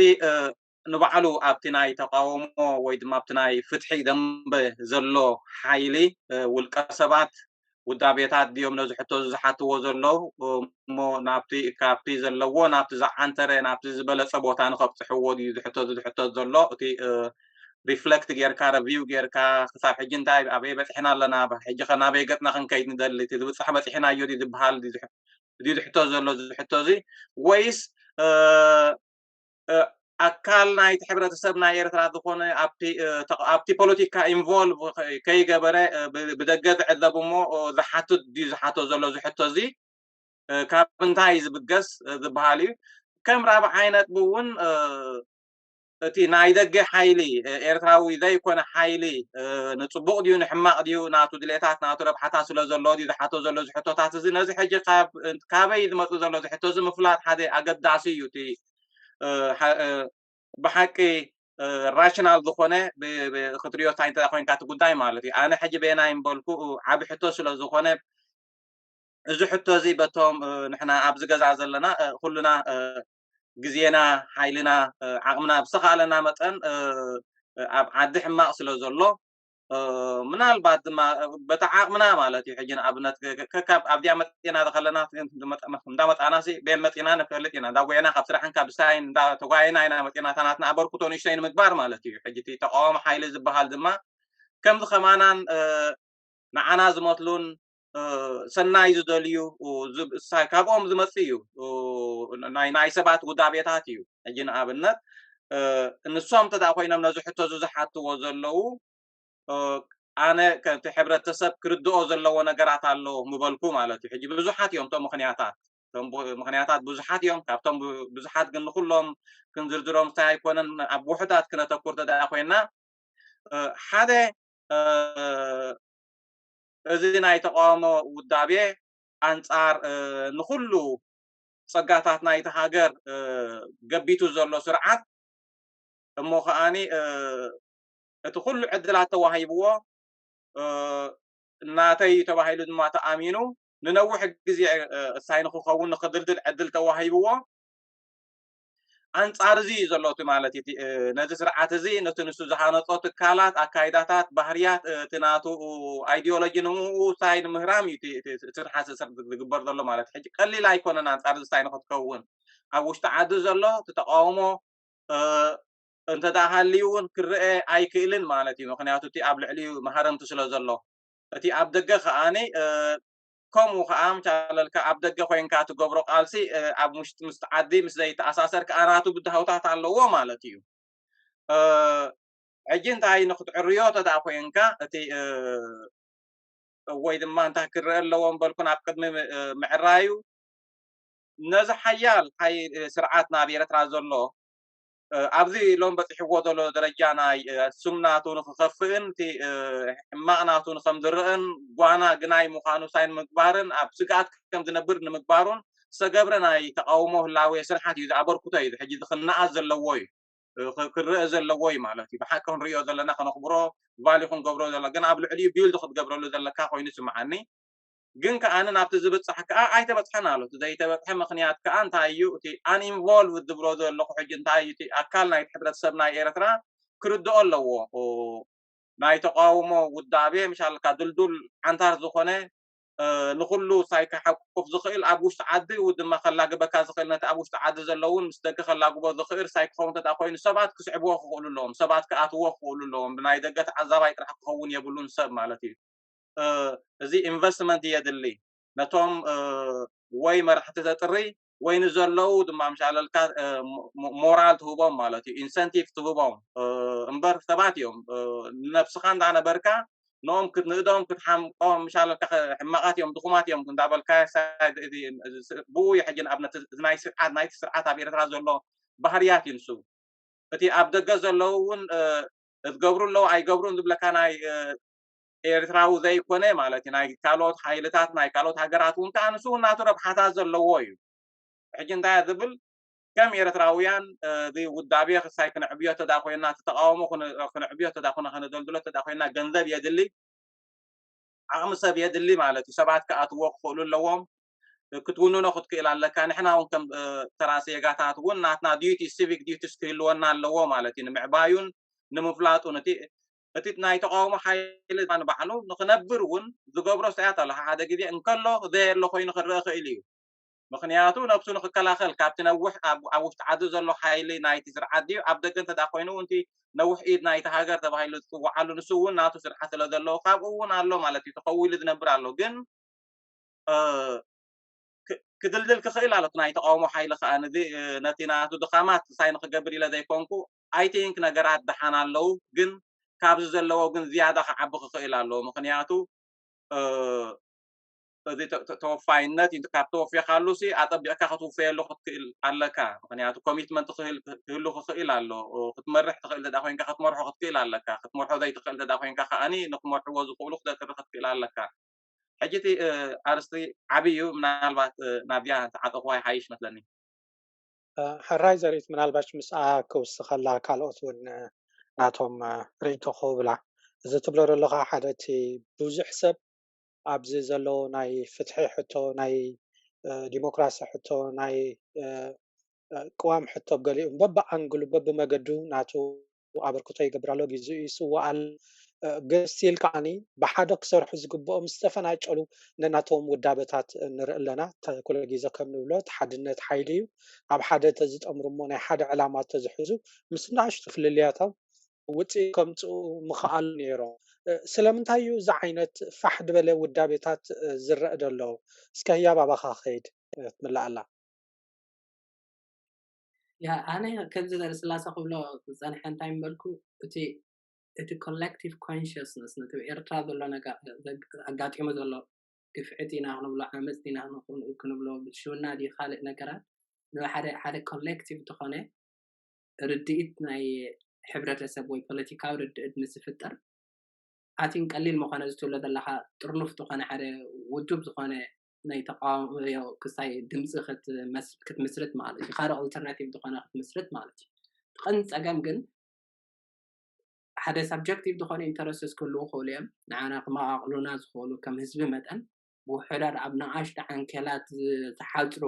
ንባዕሉ ኣብቲ ናይ ተቃውሞ ወይ ድማ ኣብቲ ናይ ፍትሒ ደንበ ዘሎ ሓይሊ ውልቀ ሰባት ውዳቤታት ድዮም ነዚ ሕቶ እዚ ዝሓትዎ ዘለዉ እሞ ናብቲ ካብቲ ዘለዎ ናብቲ ዝዓንተረ ናብቲ ዝበለጸ ቦታ ንኸብጽሕዎ ድዩ ዝሕቶ ዝሕቶ ዘሎ? እቲ ሪፍለክት ጌርካ ረቪው ጌርካ ክሳብ ሕጂ እንታይ ኣበይ በጽሕና ኣለና? ሕጂ ከ ናበይ ገጽና ክንከይድ ንደሊ? እቲ ዝብጻሕ በጺሕናዮ ድዩ ዝበሃል ድዩ ዝሕቶ ዘሎ ዝሕቶ እዚ? ወይስ ኣካል ናይቲ ሕብረተሰብ ናይ ኤርትራ ዝኾነ ኣብቲ ፖለቲካ ኢንቮልቭ ከይገበረ ብደገ ዝዕዘብ እሞ ዝሓትት ድዩ ዝሓቶ ዘሎ ዝሕቶ እዚ ካብ እንታይ ዝብገስ ዝበሃል እዩ። ከም ራብዓይ ነጥቢ እውን እቲ ናይ ደገ ሓይሊ ኤርትራዊ ዘይኮነ ሓይሊ ንጽቡቕ ድዩ ንሕማቕ ድዩ ናቱ ድሌታት ናቱ ረብሓታት ስለ ዘሎ ድዩ ዝሓቶ ዘሎ ዝሕቶታት እዚ ነዚ ሕጂ ካበይ ዝመጽእ ዘሎ ዝሕቶ እዚ ምፍላጥ ሓደ ኣገዳሲ እዩ። እቲ ብሓቂ ራሽናል ዝኾነ ክትሪኦ እንታይ እንተ ኮይንካ እቲ ጉዳይ ማለት እዩ። ኣነ ሕጂ በየናይ ምበልኩ ዓቢ ሕቶ ስለ ዝኾነ እዚ ሕቶ እዚ በቶም ንሕና ኣብዚ ገዛ ዘለና ኩልና ግዜና፣ ሓይልና፣ ዓቕምና ብዝተኻለና መጠን ኣብ ዓዲ ሕማቕ ስለ ዘሎ ምናልባት ድማ በቲ ዓቕምና ማለት እዩ። ሕጂ ንኣብነት ከካብ ኣብዚኣ መፂና ከለና እንዳመፃና ሲ ቤን መፂና ንፈልጥ ኢና። እንዳጎየና ካብ ስራሕን ካብ ስታይን እንዳተጓየና ኢና መፂና ታናትና ኣበርክቶ ንእሽተይ ንምግባር ማለት እዩ። ሕጂ እቲ ተቃዋሚ ሓይሊ ዝበሃል ድማ ከምዚ ከማናን ንዓና ዝመትሉን ሰናይ ዝደልዩ ካብኦም ዝመፅእ እዩ። ናይ ናይ ሰባት ውዳቤታት እዩ። ሕጂ ንኣብነት ንሶም እንተ ኮይኖም ነዚ ሕቶ እዚ ዝሓትዎ ዘለዉ ኣነ ከምቲ ሕብረተሰብ ክርድኦ ዘለዎ ነገራት ኣሎ ምበልኩ ማለት እዩ። ሕጂ ብዙሓት እዮም እቶም ምክንያታት እቶም ምክንያታት ብዙሓት እዮም። ካብቶም ብዙሓት ግን ንኩሎም ክንዝርዝሮም እንታይ ኣይኮነን ኣብ ውሑዳት ክነተኩር ተዳ ኮይና ሓደ እዚ ናይ ተቃውሞ ውዳቤ ኣንጻር ንኩሉ ጸጋታት ናይቲ ሃገር ገቢቱ ዘሎ ስርዓት እሞ ከኣኒ እቲ ኩሉ ዕድላት ተዋሂብዎ ናተይ ተባሂሉ ድማ ተኣሚኑ ንነዊሕ ግዜ እሳይ ንክኸውን ንክድልድል ዕድል ተዋሂብዎ ኣንጻር እዚ እዩ ዘሎ እቲ ማለት እቲ ነዚ ስርዓት እዚ ነቲ ንሱ ዝሃነጾ ትካላት ኣካይዳታት ባህርያት እቲ ናቱ ኣይዲዮሎጂ ንምኡ ሳይ ንምህራም እዩ እቲ ስርሓት ዝግበር ዘሎ ማለት ሕጂ ቀሊል ኣይኮነን ኣንጻር እዚ ሳይ ንክትከውን ኣብ ውሽጢ ዓዲ ዘሎ እቲ ተቃውሞ እንተ ደኣ ሃልዩ እውን ክረአ ኣይክእልን ማለት እዩ። ምክንያቱ እቲ ኣብ ልዕሊኡ መሃረምቲ ስለ ዘሎ እቲ ኣብ ደገ ከኣኒ ከምኡ ከዓ ምቻለልካ ኣብ ደገ ኮይንካ ትገብሮ ቃልሲ ኣብ ውሽጢ ምስቲ ዓዲ ምስ ዘይተኣሳሰር ከዓ ናቱ ብድሃውታት ኣለዎ ማለት እዩ። ሕጂ እንታይ ንክትዕርዮ ተደኣ ኮይንካ እቲ ወይ ድማ እንታይ ክረአ ኣለዎ ምበልኩ ናብ ቅድሚ ምዕራዩ ነዚ ሓያል ሓይ ስርዓት ናብ ኤርትራ ዘሎ ኣብዚ ሎም በፂሕዎ ዘሎ ደረጃ ናይ ስም ናቱ ንክኸፍእን እቲ ሕማቕ ናቱ ንከም ዝረአን ጓና ግናይ ምዃኑ ሳይን ምግባርን ኣብ ስግኣት ከም ዝነብር ንምግባሩን ዝተገብረ ናይ ተቃውሞ ህላዌ ስርሓት እዩ ኣበርክቶ እዩ ሕጂ ዝክነኣት ዘለዎ እዩ። ክረአ ዘለዎ እዩ ማለት እዩ። ብሓቂ ክንሪኦ ዘለና፣ ከነኽብሮ፣ ቫልዩ ክንገብሮ ዘለ፣ ግን ኣብ ልዕሊኡ ቢልድ ክትገብረሉ ዘለካ ኮይኑ ይስምዓኒ። ግን ከኣ ናብቲ ዝብጻሕ ከኣ ኣይተበጽሐን ኣሎ። እቲ ዘይተበጽሐ ምኽንያት ከኣ እንታይ እዩ? እቲ ኣንኢንቮልቭድ ዝብሎ ዘለኹ ሕጂ እንታይ እዩ? እቲ ኣካል ናይቲ ሕብረተሰብ ናይ ኤርትራ ክርድኦ ኣለዎ። ናይ ተቃውሞ ውዳቤ ምሻልካ ድልዱል ዓንታር ዝኾነ ንኩሉ ሳይ ክሓቁፍ ዝኽእል ኣብ ውሽጢ ዓዲ ድማ ከላግበካ ዝኽእል፣ ነቲ ኣብ ውሽጢ ዓዲ ዘለውን ምስ ደገ ከላግቦ ዝኽእል ሳይ ክኸውን ተዳ ኮይኑ ሰባት ክስዕብዎ ክኽእሉ ኣለዎም፣ ሰባት ክኣትዎ ክኽእሉ ኣለዎም። ብናይ ደገ ተዓዛባይ ጥራሕ ክኸውን የብሉን ሰብ ማለት እዩ። እዚ ኢንቨስትመንት የድሊ። ነቶም ወይ መራሕቲ ተጥሪ ወይ ንዘለዉ ድማ ምሻለልካ ሞራል ትህቦም ማለት እዩ፣ ኢንሰንቲቭ ትህቦም እምበር ሰባት እዮም። ንነብስኻ እንዳነበርካ ንኦም ክትንእዶም ክትሓምቆም ምሻለልካ ሕማቓት እዮም ድኹማት እዮም እንዳበልካ ብኡ የሕጂ ንኣብነት ናይ ስርዓት ናይቲ ስርዓት ኣብ ኤርትራ ዘሎ ባህርያት እዩ ንሱ። እቲ ኣብ ደገ ዘለዉ እውን እትገብሩ ኣለዉ ኣይገብሩን ዝብለካ ናይ ኤርትራዊ ዘይኮነ ማለት እዩ። ናይ ካልኦት ሓይልታት ናይ ካልኦት ሃገራት እውን ከዓ ንሱ እውን ናቱ ረብሓታት ዘለዎ እዩ። ሕጂ እንታይ ዝብል ከም ኤርትራውያን እዚ ውዳቤ ክሳይ ክንዕብዮ ተዳ ኮይና ተቃውሞ ክንዕብዮ ተዳ ኮነ ከነደልድሎ ተዳ ኮይና ገንዘብ የድሊ፣ ዓቕሚ ሰብ የድሊ ማለት እዩ። ሰባት ክኣትዎ ክኽእሉ ኣለዎም። ክትውንኖ ክትክእል ኣለካ። ንሕና እውን ከም ተራ ዜጋታት እውን ናትና ዲዩቲ ሲቪክ ዲዩቲስ ክህልወና ኣለዎ ማለት እዩ። ንምዕባዩን ንምፍላጡን እቲ እቲ ናይ ተቃውሞ ሓይሊ ንባዕሉ ንክነብር እውን ዝገብሮ ስያት ኣሎ። ሓደ ግዜ እንከሎ ዘየሎ ኮይኑ ክረአ ክእል እዩ። ምክንያቱ ነብሱ ንክከላኸል ካብቲ ነዊሕ ኣብ ውሽጢ ዓዲ ዘሎ ሓይሊ ናይቲ ስርዓት ድዩ ኣብ ደገ እንተ ኮይኑ እቲ ነዊሕ ኢድ ናይቲ ሃገር ተባሂሉ ዝፅዋዓሉ ንሱ እውን ናቱ ስርዓት ስለ ዘለዎ ካብኡ እውን ኣሎ ማለት እዩ። ተኸዊሉ ዝነብር ኣሎ ግን ክድልድል ክኽእል ኣሎ። ናይ ተቃውሞ ሓይሊ ከዓ ነቲ ነቲ ናቱ ድኻማት ሳይ ንክገብር ኢለ ዘይኮንኩ ኣይ ቲንክ ነገራት ደሓን ኣለዉ፣ ግን ካብዚ ዘለዎ ግን ዝያዳ ክዓቢ ክኽእል ኣለዎ። ምክንያቱ እዚ ተወፋይነት ካብ ተወፊኻሉ ሲ ኣጠቢቕካ ክትውፈየሉ ክትክእል ኣለካ። ምክንያቱ ኮሚትመንት ክህሉ ክኽእል ኣሎ። ክትመርሕ ትኽእል ተዳ ኮይንካ ክትመርሖ ክትክእል ኣለካ። ክትመርሖ ዘይትኽእል ተዳ ኮይንካ ከዓኒ ንክመርሕዎ ዝኽእሉ ክተጥሪ ክትክእል ኣለካ። ሕጂ እቲ ኣርስቲ ዓብይ እዩ። ምናልባት ናብዚኣ ተዓጠቕዋ ይሓይሽ መስለኒ። ሕራይ ዘርኢት ምናልባሽ ምስኣ ክውስኸላ ካልኦት እውን ናቶም ርእይቶ ክህብላ። እዚ ትብሎ ዘለኻ ሓደ እቲ ብዙሕ ሰብ ኣብዚ ዘሎ ናይ ፍትሒ ሕቶ ናይ ዲሞክራሲ ሕቶ ናይ ቅዋም ሕቶ ገሊኡ በብኣንግሉ በብመገዱ ናቱ ኣበርክቶ ይገብር ኣሎ፣ ግዜኡ ይስዋእ ኣሎ። ግን ስቲል ከዓኒ ብሓደ ክሰርሑ ዝግብኦም ዝተፈናጨሉ ነናቶም ውዳበታት ንርኢ ኣለና። ኩለ ግዜ ከም ንብሎ እቲ ሓድነት ሓይሊ እዩ። ኣብ ሓደ ተዝጠምሩ እሞ ናይ ሓደ ዕላማ ተዝሕዙ ምስ ንኣሽቱ ፍልልያቶም ውፅኢት ከምፅኡ ምኽኣሉ ነይሮም። ስለምንታይ እዩ እዚ ዓይነት ፋሕ ዝበለ ውዳቤታት ዝረአ ዘሎ? እስከ ህያብ ኣባኻ ክኸይድ ትምልኣላ። ያ ኣነ ከምዚ ዘርኢ ስላሰ ክብሎ ዝፀንሐ እንታይ ምበልኩ እቲ እቲ ኮሌክቲቭ ኮንሽስነስ ነቲ ኤርትራ ዘሎ ኣጋጢሙ ዘሎ ግፍዕቲ ኢና ክንብሎ ዓመፅቲ ኢና ክንብሎ ብሽውና ድዩ ካልእ ነገራት ንሓደ ሓደ ኮሌክቲቭ ዝኾነ ርድኢት ናይ ሕብረተሰብ ወይ ፖለቲካዊ ርድኢት ምስ ዝፍጠር ኣቲን ቀሊል ምኾነ ዝትብሎ ዘለካ ጥርኑፍ ዝኾነ ሓደ ውዱብ ዝኾነ ናይ ተቃዋሚ ክሳይ ድምፂ ክትምስርት ማለት እዩ። ካልእ ኦልተርናቲቭ ዝኾነ ክትምስርት ማለት እዩ። ቀን ፀገም ግን ሓደ ሳብጀክቲቭ ዝኾነ ኢንተረስትስ ክህልዉ ክኽእሉ እዮም። ንዓና ክመቓቕሉና ዝኽእሉ ከም ህዝቢ መጠን ብውሑዳት ኣብ ንኣሽቱ ዓንኬላት ዝተሓፅሩ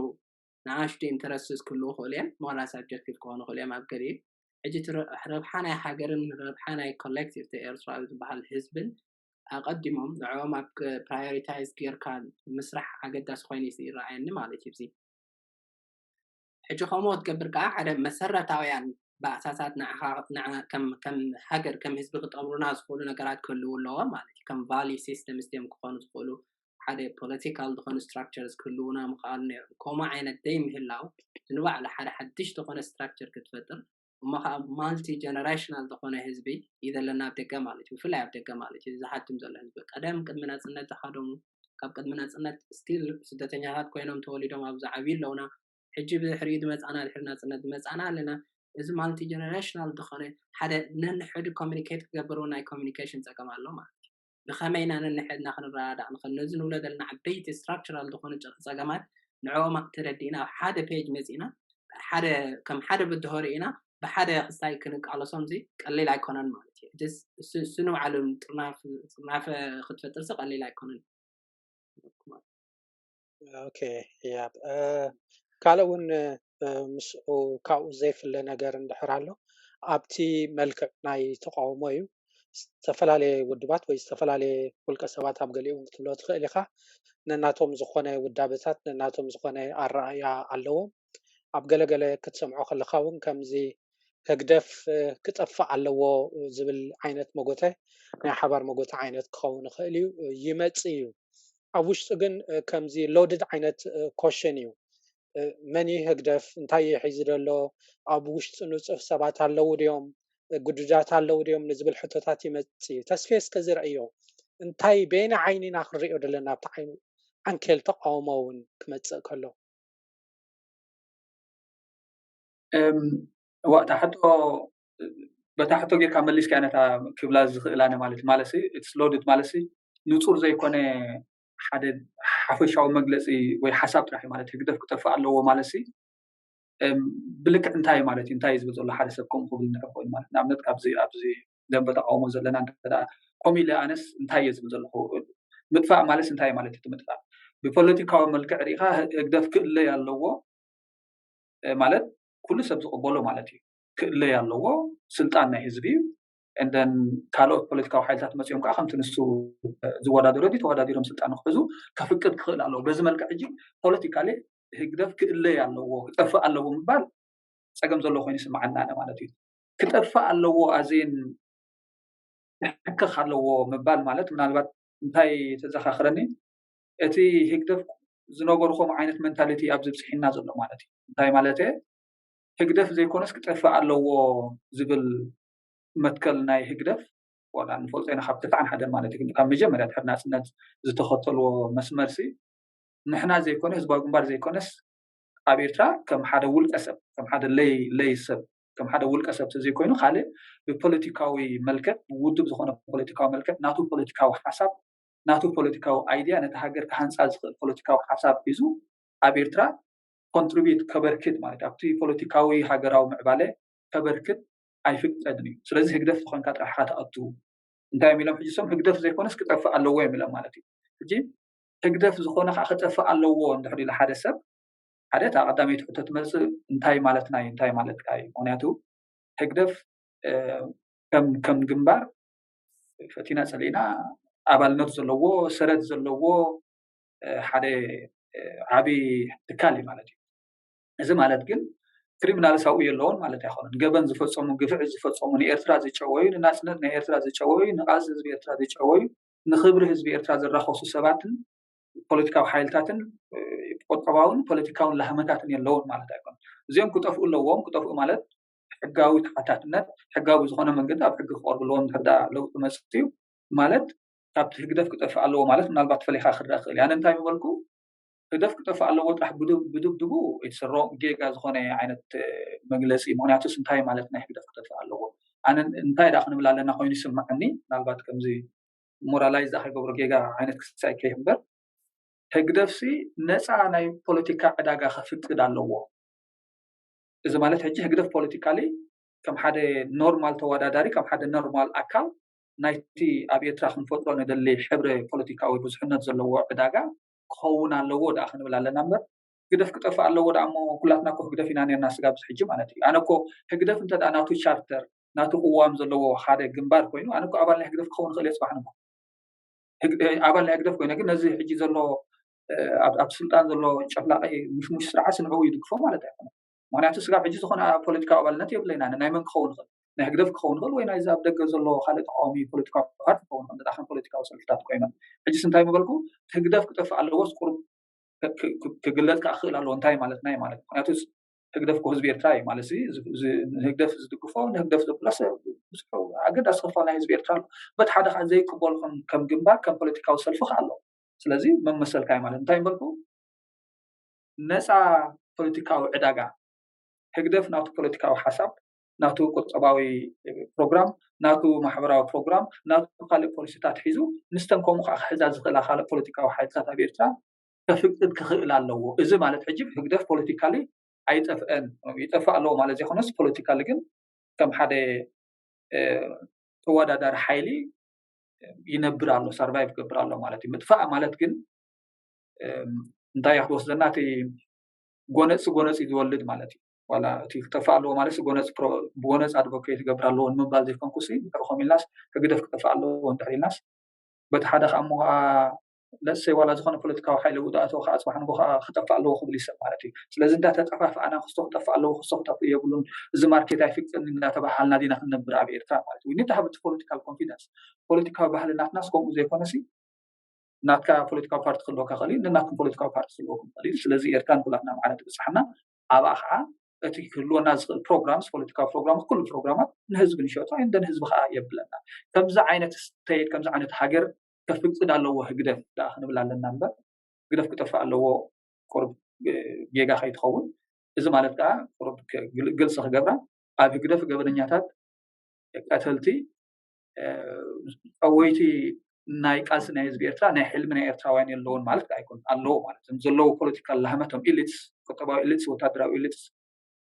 ንኣሽቱ ኢንተረስትስ ክህልዉ ክኽእሉ እዮም። ዋላ ሳብጀክቲቭ ክኾኑ ክኽእሉ እዮም ኣብ ገሊኡ። ሕጂ እቲ ረብሓ ናይ ሃገርን ረብሓ ናይ ኮሌክቲቭ ኤርትራዊ ዝበሃል ህዝብን ኣቐዲሞም ንዕኦም ኣብ ፕራዮሪታይዝ ጌርካ ምስራሕ ኣገዳሲ ኮይኑ ይረኣየኒ ማለት እዩ። ሕጂ ከምኡ ክትገብር ከዓ ሓደ መሰረታውያን ባእሳታት ከም ሃገር ከም ህዝቢ ክጠምሩና ዝኽእሉ ነገራት ክህልዉ ኣለዎም ማለት እዩ። ከም ቫልዩ ሲስተምስ ድዮም ክኾኑ ዝኽእሉ ሓደ ፖለቲካል ዝኾኑ ስትራክቸርስ ክህልዉና ምኽኣሉ ነይሩ። ከምኡ ዓይነት ዘይምህላው ንባዕሉ ሓደ ሓድሽ ዝኾነ ስትራክቸር ክትፈጥር እሞ ከዓ ማልቲ ጀነሬሽናል ዝኾነ ህዝቢ እዩ ዘለና ኣብ ደገ ማለት እዩ። ብፍላይ ኣብ ደገ ማለት እዩ ዝሓትም ዘሎ ህዝቢ ቀደም ቅድሚ ናፅነት ዝሃደሙ ካብ ቅድሚ ናፅነት ስቲል ስደተኛታት ኮይኖም ተወሊዶም ኣብ ዝዓብዩ ኣለውና። ሕጂ ብድሕሪኡ ዝመፃና ድሕሪ ናፅነት ዝመፃና ኣለና። እዚ ማልቲ ጀነሬሽናል ዝኾነ ሓደ ነንሕዱ ኮሚኒኬት ክገብር ናይ ኮሚኒኬሽን ፀገም ኣሎ ማለት እዩ። ብኸመይ ኢና ነንሕድና ክንረዳዳእ ንኽእል ነዚ ንብሎ ዘለና ዓበይቲ ስትራክቸራል ዝኾኑ ፀገማት ንዕኦም ተረዲእና ኣብ ሓደ ፔጅ መፂእና ሓደ ከም ሓደ ብድሆ ርኢና ብሓደ ክስታይ ክንቃለሶም ዚ ቀሊል ኣይኮነን ማለት እዩ። እሱ ንባዕሉ ጥርናፈ ክትፈጥርሲ ቀሊል ኣይኮነን። ኦኬ፣ ያ ካልእ እውን ምስኡ ካብኡ ዘይፍለ ነገር እንድሕር ኣሎ፣ ኣብቲ መልክዕ ናይ ተቃውሞ እዩ። ዝተፈላለየ ውድባት ወይ ዝተፈላለየ ውልቀ ሰባት ኣብ ገሊኡ ክትብሎ ትኽእል ኢኻ። ነናቶም ዝኾነ ውዳበታት፣ ነናቶም ዝኾነ ኣረኣእያ ኣለዎም። ኣብ ገለገለ ክትሰምዖ ከለኻ እውን ከምዚ ህግደፍ ክጠፍእ ኣለዎ ዝብል ዓይነት መጎተ ናይ ሓባር መጎተ ዓይነት ክኸውን ይኽእል እዩ፣ ይመጽእ እዩ። ኣብ ውሽጡ ግን ከምዚ ሎድድ ዓይነት ኮሽን እዩ። መን እዩ ህግደፍ? እንታይ እዩ ሒዙ ዘሎ? ኣብ ውሽጡ ንጹፍ ሰባት ኣለዉ ድዮም? ግዱዳት ኣለዉ ድዮም ንዝብል ሕቶታት ይመጽእ እዩ። ተስፌ እስከ ዝረእዮ እንታይ በየናይ ዓይኒ ኢና ክንሪኦ ዘለና ኣብቲ ዓይኑ ዓንኬል ተቃውሞ እውን ክመጽእ ከሎ? እዋ እታ ሕቶ በታ ሕቶ ጌርካ መሊስካ ነታ ክብላ ዝኽእላነ ማለት ማለት it's loaded ማለት ንጹር ዘይኮነ ሓደ ሓፈሻዊ መግለፂ ወይ ሓሳብ ጥራሕ ማለት ህግደፍ ክጠፍእ ኣለዎ ማለት ብልክዕ እንታይ ማለት እዩ እንታይ ዝብል ዘሎ ሓደ ሰብ ከምኡ ክብል ንዕር ኮይኑ ማለት ንኣብነት ኣብዚ ኣብዚ ደንበ ተቃውሞ ዘለና እንተ ከምኡ ኢለ ኣነስ እንታይ እየ ዝብል ዘለኹ ምጥፋእ ማለት እንታይ ማለት እዩ ምጥፋእ ብፖለቲካዊ መልክዕ ሪኢካ ህግደፍ ክእለይ ኣለዎ ማለት ኩሉ ሰብ ዝቕበሎ ማለት እዩ ክእለይ ኣለዎ ስልጣን ናይ ህዝቢ እዩ እንደን ካልኦት ፖለቲካዊ ሓይልታት መፅኦም ከዓ ከምቲ ንሱ ዝወዳደሮ ተወዳዲሮም ስልጣን ክሕዙ ከፍቅድ ክኽእል ኣለዎ በዚ መልክዕ ሕጂ ፖለቲካሊ ህግደፍ ክእለይ ኣለዎ ክጠፍእ ኣለዎ ምባል ፀገም ዘሎ ኮይኑ ይስምዓና ማለት እዩ ክጠፍእ ኣለዎ ኣዜን ክሕከኽ ኣለዎ ምባል ማለት ምናልባት እንታይ ተዘኻኽረኒ እቲ ህግደፍ ዝነበርኹም ዓይነት መንታሊቲ ኣብዚ ብፅሒና ዘሎ ማለት እዩ እንታይ ማለት ህግደፍ ዘይኮነስ ክጠፍእ ኣለዎ ዝብል መትከል ናይ ህግደፍ ዋላ ንፈልጦ ኢና ካብ ተታዕን ሓደን ማለት እዩ ካብ መጀመርያ ድሕር ናፅነት ዝተኸተልዎ መስመርሲ ንሕና ዘይኮነ ህዝባዊ ግንባር ዘይኮነስ ኣብ ኤርትራ ከም ሓደ ውልቀ ሰብ ከም ሓደ ለይ ለይ ሰብ ከም ሓደ ውልቀ ሰብ ዘይኮይኑ ካልእ ብፖለቲካዊ መልክዕ ውድብ ዝኾነ ፖለቲካዊ መልክዕ ናቱ ፖለቲካዊ ሓሳብ ናቱ ፖለቲካዊ ኣይድያ ነቲ ሃገር ክሃንፃ ዝኽእል ፖለቲካዊ ሓሳብ ሒዙ ኣብ ኤርትራ ኮንትሪቢዩት ከበርክት ማለት ኣብቲ ፖለቲካዊ ሃገራዊ ምዕባለ ከበርክት ኣይፍቀድን እዩ ስለዚ ህግደፍ ዝኾንካ ጥራሕ ኢኻ ትኣቱ እንታይ እዮም ኢሎም ሕጂ ሶም ህግደፍ ዘይኮነስ ክጠፍእ ኣለዎ እዮም ኢሎም ማለት እዩ ሕጂ ህግደፍ ዝኾነ ከዓ ክጠፍእ ኣለዎ እንድሕር ኢሉ ሓደ ሰብ ሓደ እታ ቀዳመይቲ ሕቶ ትመፅእ እንታይ ማለትና እዩ እንታይ ማለትካ እዩ ምክንያቱ ህግደፍ ከም ግንባር ፈቲና ፀሊእና ኣባልነት ዘለዎ ሰረት ዘለዎ ሓደ ዓብዪ ትካል እዩ ማለት እዩ እዚ ማለት ግን ክሪሚናልስ ኣብኡ የለውን ማለት ኣይኮነን ገበን ዝፈፀሙ ግፍዒ ዝፈፀሙ ንኤርትራ ዝጨወዩ ንናፅነት ናይ ኤርትራ ዝጨወዩ ንቃልሲ ህዝቢ ኤርትራ ዝጨወዩ ንክብሪ ህዝቢ ኤርትራ ዝራኸሱ ሰባትን ፖለቲካዊ ሓይልታትን ቁጠባውን ፖለቲካውን ላህመታትን የለውን ማለት ኣይኮነን እዚኦም ክጠፍኡ ኣለዎም ክጠፍኡ ማለት ሕጋዊ ተሓታትነት ሕጋዊ ዝኾነ መንገዲ ኣብ ሕጊ ክቀርቡ ኣለዎም ድሕር ለውጢ መፅእ እዩ ማለት ካብቲ ህግደፍ ክጠፍእ ኣለዎ ማለት ምናልባት ፈሊኻ ክረአ ክእል ኣነ እንታይ ምበልኩ ህግደፍ ክጠፍእ ኣለዎ ጥራሕ ብድብድቡ የተሰሮ ጌጋ ዝኾነ ዓይነት መግለፂ ምክንያቱስ እንታይ ማለት ናይ ህግደፍ ክጠፍእ ኣለዎ ኣነ እንታይ ዳ ክንብል ኣለና ኮይኑ ይስምዐኒ ምናልባት ከምዚ ሞራላይዝ ዳ ከይገብሮ ጌጋ ዓይነት ክሳይ ከይህበር ህግደፍሲ ነፃ ናይ ፖለቲካ ዕዳጋ ከፍቅድ ኣለዎ እዚ ማለት ሕጂ ህግደፍ ፖለቲካሊ ከም ሓደ ኖርማል ተወዳዳሪ ከም ሓደ ኖርማል ኣካል ናይቲ ኣብ ኤርትራ ክንፈጥሮ ንደሊ ሕብረ ፖለቲካዊ ብዙሕነት ዘለዎ ዕዳጋ ክኸውን ኣለዎ ዳ ክንብል ኣለና እምበር ህግደፍ ክጠፍእ ኣለዎ ዳ እሞ ኩላትና ኮ ህግደፍ ኢና ነርና ስጋብ ሕጂ ማለት እዩ ኣነ ኮ ህግደፍ እንተ ናቱ ቻርተር ናቱ ቅዋም ዘለዎ ሓደ ግንባር ኮይኑ ኣነ ኮ ኣባል ናይ ህግደፍ ክኸውን ክእል እየ ፅባሕ ንጎ ኣባል ናይ ህግደፍ ኮይነ ግን ነዚ ሕጂ ዘሎ ኣብ ስልጣን ዘሎ ጨፍላቂ ምሽሙሽ ስርዓት ንዕኡ ይድግፎ ማለት ኣይኮነ ምክንያቱ ስጋብ ሕጂ ዝኾነ ፖለቲካዊ ኣባልነት የብለይና ናይ መን ክኸውን ይኽእል ናይ ህግደፍ ክኸውን ይኽእል ወይ ናይዚ ኣብ ደገ ዘሎ ካልእ ተቃዋሚ ፖለቲካዊ ፓርቲ ክኸውን ይኽእል ከም ፖለቲካዊ ሰልፍታት ኮይኖም ሕጂ እንታይ ምበልኩ ህግደፍ ክጠፍእ ኣለዎስ ቁሩብ ክግለፅ ከዓ ክኽእል ኣለዎ እንታይ ማለት ናይ ማለት ምክንያቱ ህግደፍ እኮ ህዝቢ ኤርትራ እዩ ማለት ህግደፍ ዝድግፎ ንህግደፍ ዘብላ ሰብ ብዙሕ ኣገዳሲ ክፋል ናይ ህዝቢ ኤርትራ ኣሎ በቲ ሓደ ከዓ ዘይቅበሉ ከም ግንባር ከም ፖለቲካዊ ሰልፊ ከዓ ኣሎ ስለዚ መመሰልካ እዩ ማለት እንታይ በልኩ ነፃ ፖለቲካዊ ዕዳጋ ህግደፍ ናቱ ፖለቲካዊ ሓሳብ ናቱ ቁጠባዊ ፕሮግራም ናቱ ማሕበራዊ ፕሮግራም ናቱ ካልእ ፖሊሲታት ሒዙ ምስተን ከምኡ ከዓ ክሕዛ ዝኽእላ ካልእ ፖለቲካዊ ሓይልታት ኣብ ኤርትራ ከፍቅድ ክኽእል ኣለዎ እዚ ማለት ሕጂ ህግደፍ ፖለቲካሊ ኣይጠፍአን። ይጠፍእ ኣለዎ ማለት ዘይኮነስ፣ ፖለቲካሊ ግን ከም ሓደ ተወዳዳሪ ሓይሊ ይነብር ኣሎ፣ ሰርቫይቭ ይገብር ኣሎ ማለት እዩ። ምጥፋእ ማለት ግን እንታይ ክትወስደና፣ እቲ ጎነፅ ጎነፅ እዩ ዝወልድ ማለት እዩ። ዋላ እቲ ክጠፋእ ኣለዎ ማለት ጎነፅ ብጎነፅ ኣድቮኬት ክገብር ኣለዎ ንምባል ዘይኮንኩ፣ ሲ ድሕሪ ኮም ኢልናስ፣ ህግደፍ ክጠፋእ ኣለዎ እንድሕር ኢልናስ፣ በቲ ሓደ ከዓ እሞ ከዓ ለሰይ ዋላ ዝኾነ ፖለቲካዊ ሓይሊ ውዳእቶ ከዓ ፅባሕ ንጎ ከዓ ክጠፋእ ኣለዎ ክብል ይሰብ ማለት እዩ። ስለዚ እንዳተጠፋፍኣና ክስቶ ክጠፋእ ኣለዎ ክስቶ ክጠፍእ የብሉን፣ እዚ ማርኬት ኣይፍቅድን እንዳተባሃልና ዲና ክንነብር ኣብ ኤርትራ ማለት እዩ። ኒታ ሃብቲ ፖለቲካል ኮንፊደንስ፣ ፖለቲካዊ ባህሊ ናትናስ ከምኡ ዘይኮነሲ፣ ናትካ ፖለቲካዊ ፓርቲ ክህልወካ ክእል እዩ፣ ንናትኩም ፖለቲካዊ ፓርቲ ክህልወኩም ክእል እዩ። ስለዚ ኤርትራ ንኩላትና ማዕረ ትብፅሓና፣ ኣብኣ ከዓ እቲ ክህልወና ዝኽእል ፕሮግራምስ፣ ፖለቲካዊ ፕሮግራም፣ ኩሉ ፕሮግራማት ንህዝቢ ንሸጦ፣ እንደን ህዝቢ ከዓ የብለና። ከምዚ ዓይነት ስተይት፣ ከምዚ ዓይነት ሃገር ከፍቅድ ኣለዎ ህግደፍ ደኣ ክንብል ኣለና እምበር፣ ህግደፍ ክጠፍእ ኣለዎ ቁሩብ ጌጋ ከይትኸውን። እዚ ማለት ከዓ ቁሩብ ግልፂ ክገብራ፣ ኣብ ህግደፍ ገበነኛታት፣ ቀተልቲ፣ ጠወይቲ ናይ ቃልሲ ናይ ህዝቢ ኤርትራ፣ ናይ ሕልሚ ናይ ኤርትራውያን የለውን ማለት ኣይኮን፣ ኣለዎ ማለት እዮም። ዘለዉ ፖለቲካል ላህመቶም፣ ኢሊትስ፣ ቁጠባዊ ኢሊትስ፣ ወታደራዊ ኢሊትስ፣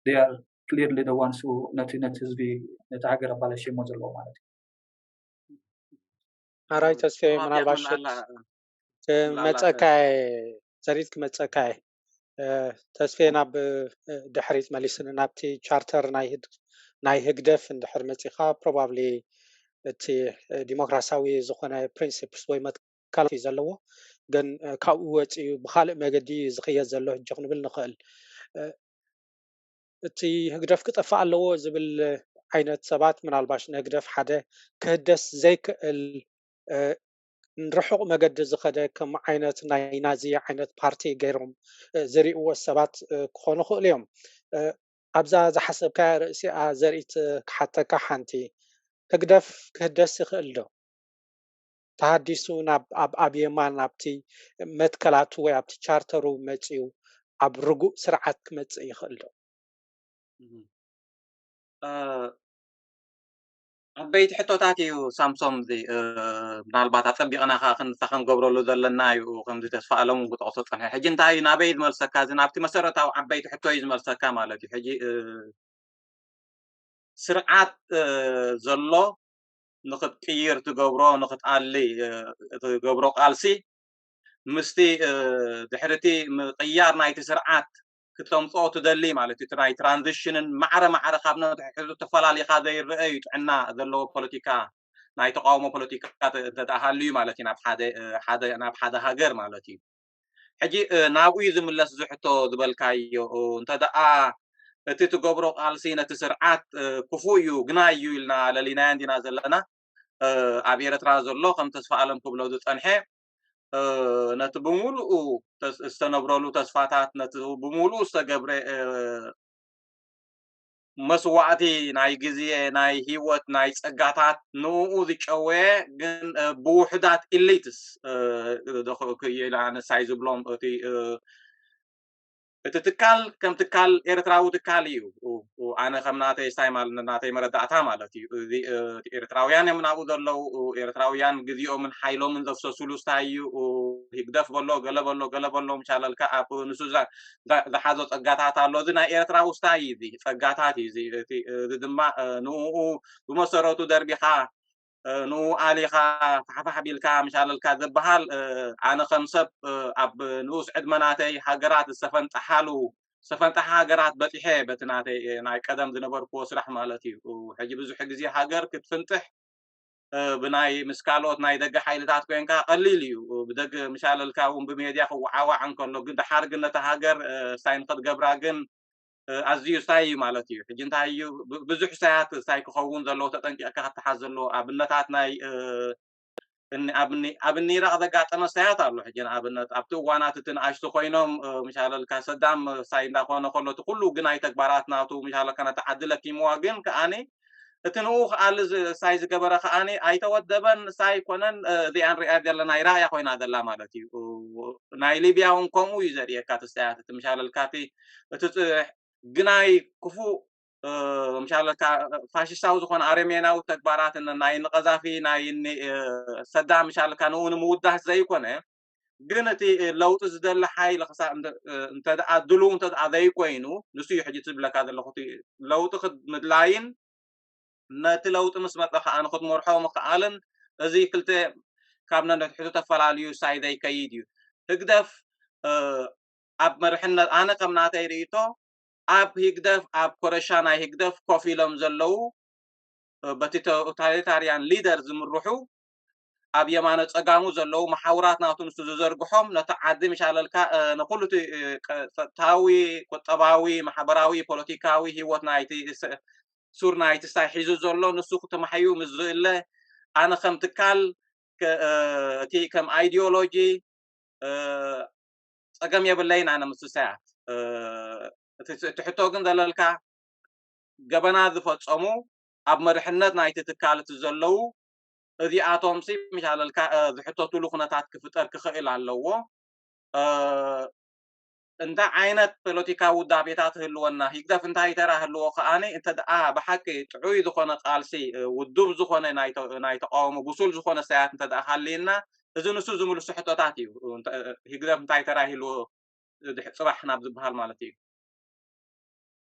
they are clearly the ones who ነቲ ነቲ ህዝቢ፣ ነቲ ሃገር ኣባላሽሞ ዘለዉ ማለት እዩ። ኣራይ ተስፌ፣ ምናልባት መፀካ ዘሪት ክመፀካ እየ። ተስፌ፣ ናብ ድሕሪት መሊስን ናብቲ ቻርተር ናይ ህግደፍ እንድሕር መፂኻ፣ ፕሮባብሊ እቲ ዲሞክራሲያዊ ዝኾነ ፕሪንሲፕስ ወይ መትካላት እዩ ዘለዎ፣ ግን ካብኡ ወፂኡ ብካልእ መገዲ እዩ ዝኽየድ ዘሎ ሕጂ ክንብል ንኽእል። እቲ ህግደፍ ክጠፍእ ኣለዎ ዝብል ዓይነት ሰባት ምናልባሽ ንህግደፍ ሓደ ክህደስ ዘይክእል፣ ንርሑቕ መገዲ ዝኸደ ከም ዓይነት ናይ ናዚ ዓይነት ፓርቲ ገይሮም ዝርእይዎ ሰባት ክኾኑ ይኽእሉ እዮም። ኣብዛ ዝሓሰብካያ ርእሲኣ ዘርኢት ክሓተካ ሓንቲ፣ ህግደፍ ክህደስ ይኽእል ዶ? ተሃዲሱ ናብ ኣብ ኣብ የማን ኣብቲ መትከላቱ ወይ ኣብቲ ቻርተሩ መጺኡ ኣብ ርጉእ ስርዓት ክመጽእ ይኽእል ዶ? ዓበይቲ ሕቶታት እዩ ሳምሶም፣ እዚ ምናልባት ኣፀቢቕና ከዓ ክንሳ ክንገብረሉ ዘለና እዩ። ከምዚ ተስፋ ኣለም እውን ክጠቕሶ ፀንሐ። ሕጂ እንታይ እዩ ናበይ ዝመልሰካ? እዚ ናብቲ መሰረታዊ ዓበይቲ ሕቶ እዩ ዝመልሰካ ማለት እዩ። ሕጂ ስርዓት ዘሎ ንክትቅይር ትገብሮ፣ ንክትኣሊ ትገብሮ ቃልሲ ምስቲ ድሕርቲ ምቅያር ናይቲ ስርዓት ክተምፅኦ ትደሊ ማለት እዩ። እቲ ናይ ትራንዚሽንን ማዕረ ማዕረ ካብ ነትሕቱ ተፈላሊኻ ዘይረአ እዩ ጥዕና ዘለዎ ፖለቲካ፣ ናይ ተቃውሞ ፖለቲካ እንተደኣ ሃልዩ ማለት እዩ፣ ናብ ሓደ ሓደ ናብ ሓደ ሃገር ማለት እዩ። ሕጂ ናብኡ እዩ ዝምለስ እዚ ሕቶ ዝበልካዮ። እንተደኣ እቲ ትገብሮ ቃልሲ ነቲ ስርዓት ክፉእ እዩ፣ ግናይ እዩ ኢልና ለሊናዮ እንዲና ዘለና። ኣብ ኤርትራ ዘሎ ከም ተስፋ ኣለም ክብሎ ዝፀንሐ ነቲ ብምሉኡ ዝተነብረሉ ተስፋታት፣ ነቲ ብምሉኡ ዝተገብረ መስዋእቲ ናይ ግዜ፣ ናይ ሂወት፣ ናይ ጸጋታት ንኡ ዝጨወየ ግን ብውሑዳት ኢሊትስ ክእየላ ንሳይ ዝብሎም እቲ እቲ ትካል ከም ትካል ኤርትራዊ ትካል እዩ። ኣነ ከም ናተይ ሳይ ማለት ናተይ መረዳእታ ማለት እዩ። እዚ ኤርትራውያን እዮም ናብኡ ዘለዉ። ኤርትራውያን ግዜኦምን ሓይሎምን ዘፍሰሱሉ ስታይ እዩ። ህግደፍ በሎ ገለ በሎ ገለ በሎ ምሻለልካ ኣብ ንሱ ዝሓዞ ጸጋታት ኣሎ። እዚ ናይ ኤርትራዊ ስታይ እዩ። እዚ ጸጋታት እዩ። እዚ ድማ ንኡ ብመሰረቱ ደርቢኻ ንኡ ኣሊኻ ፋሕፋሕ ቢልካ ምሻለልካ ዝበሃል ኣነ ከም ሰብ ኣብ ንኡስ ዕድመ ናተይ ሃገራት ዝተፈንጠሓሉ ዝተፈንጠሓ ሃገራት በፂሐ በቲ ናተይ ናይ ቀደም ዝነበርክዎ ስራሕ ማለት እዩ። ሕጂ ብዙሕ ግዜ ሃገር ክትፍንጥሕ ብናይ ምስ ካልኦት ናይ ደገ ሓይልታት ኮይንካ ቀሊል እዩ። ብደገ ምሻለልካ እውን ብሜድያ ክወዓዋዕ እንከሎ ግን ደሓር ግን ነቲ ሃገር ሳይ ንክትገብራ ግን ኣዝዩ ስታይ እዩ ማለት እዩ። ሕጂ እንታይ እዩ ብዙሕ ሳያት ሳይ ክኸውን ዘለዎ ተጠንቂቕካ ክትሓዝ ዘለዎ ኣብነታት ናይ ኣብ ኢራቅ ዘጋጠመ ሳያት ኣሎ። ሕጂ ንኣብነት ኣብቲ እዋናት እቲ ንኣሽቱ ኮይኖም ምሻለልካ ሰዳም ሳይ እንዳኮነ ከሎ እቲ ኩሉ ግናይ ተግባራት ናቱ ምሻለልካ ነቲ ዓዲ ለኪምዋ ግን ከኣኒ እቲ ንኡ ከኣሊ ሳይ ዝገበረ ከኣኒ ኣይተወደበን ሳይ ኮነን እዚኣ ንሪኣ ዘለና ይራእያ ኮይና ዘላ ማለት እዩ። ናይ ሊብያ እውን ከምኡ እዩ ዘርእየካ እቲ ሳያት እቲ ምሻለልካ እቲ እቲ ግናይ ክፉእ ምሻለልካ ፋሽስታዊ ዝኾነ ኣረሜናዊ ተግባራት ናይ ንቀዛፊ ናይ ሰዳም ምሻለልካ ንኡ ንምውዳስ ዘይኮነ ግን እቲ ለውጢ ዝደሊ ሓይሊ ክሳብ እንተ ደኣ ድልው እንተ ደኣ ዘይኮይኑ፣ ንሱ እዩ ሕጂ ትብለካ ዘለኹ። እቲ ለውጢ ምድላይን ነቲ ለውጢ ምስ መጸ ከኣ ንክትመርሖ ምኽኣልን፣ እዚ ክልተ ካብ ነንሕድሕዱ ተፈላልዩ ሳይድ ኣይከይድ እዩ። ህግደፍ ኣብ መርሕነት፣ ኣነ ከም ናተይ ርእይቶ፣ ኣብ ህግደፍ፣ ኣብ ኮረሻ ናይ ህግደፍ ኮፍ ኢሎም ዘለዉ በቲ ቶታሊታርያን ሊደር ዝምርሑ ኣብ የማነ ጸጋሙ ዘለዉ መሓውራት ናቱ ንሱ ዝዘርግሖም፣ ነቲ ዓዲ ምሻለልካ ንኩሉ እቲ ጸጥታዊ፣ ቁጠባዊ፣ ማሕበራዊ፣ ፖለቲካዊ ህይወት ናይቲ ሱር ናይቲ ሳይ ሒዙ ዘሎ ንሱ ክትመሓዩ ምስ ዝእለ፣ ኣነ ከም ትካል እቲ ከም ኣይዲዮሎጂ ጸገም የብለይን። ኣነ ምስ ሳያት እቲ ሕቶ ግን ዘለልካ ገበና ዝፈጸሙ ኣብ መሪሕነት ናይቲ ትካል እቲ ዘለዉ እዚኣቶም ሲ ምሻለልካ ዝሕተቱሉ ኩነታት ክፍጠር ክኽእል ኣለዎ። እንታይ ዓይነት ፖለቲካዊ ውዳቤታት ህልወና፣ ህግደፍ እንታይ ተራ ህልዎ ከኣኒ እንተ ደኣ ብሓቂ ጥዑይ ዝኾነ ቃልሲ፣ ውዱብ ዝኾነ ናይ ተቃውሞ፣ ብሱል ዝኾነ ሳያት እንተ ደኣ ሃልየና፣ እዚ ንሱ ዝምልሱ ሕቶታት እዩ። ህግደፍ እንታይ ተራ ይህልዎ ጽባሕ ናብ ዝበሃል ማለት እዩ።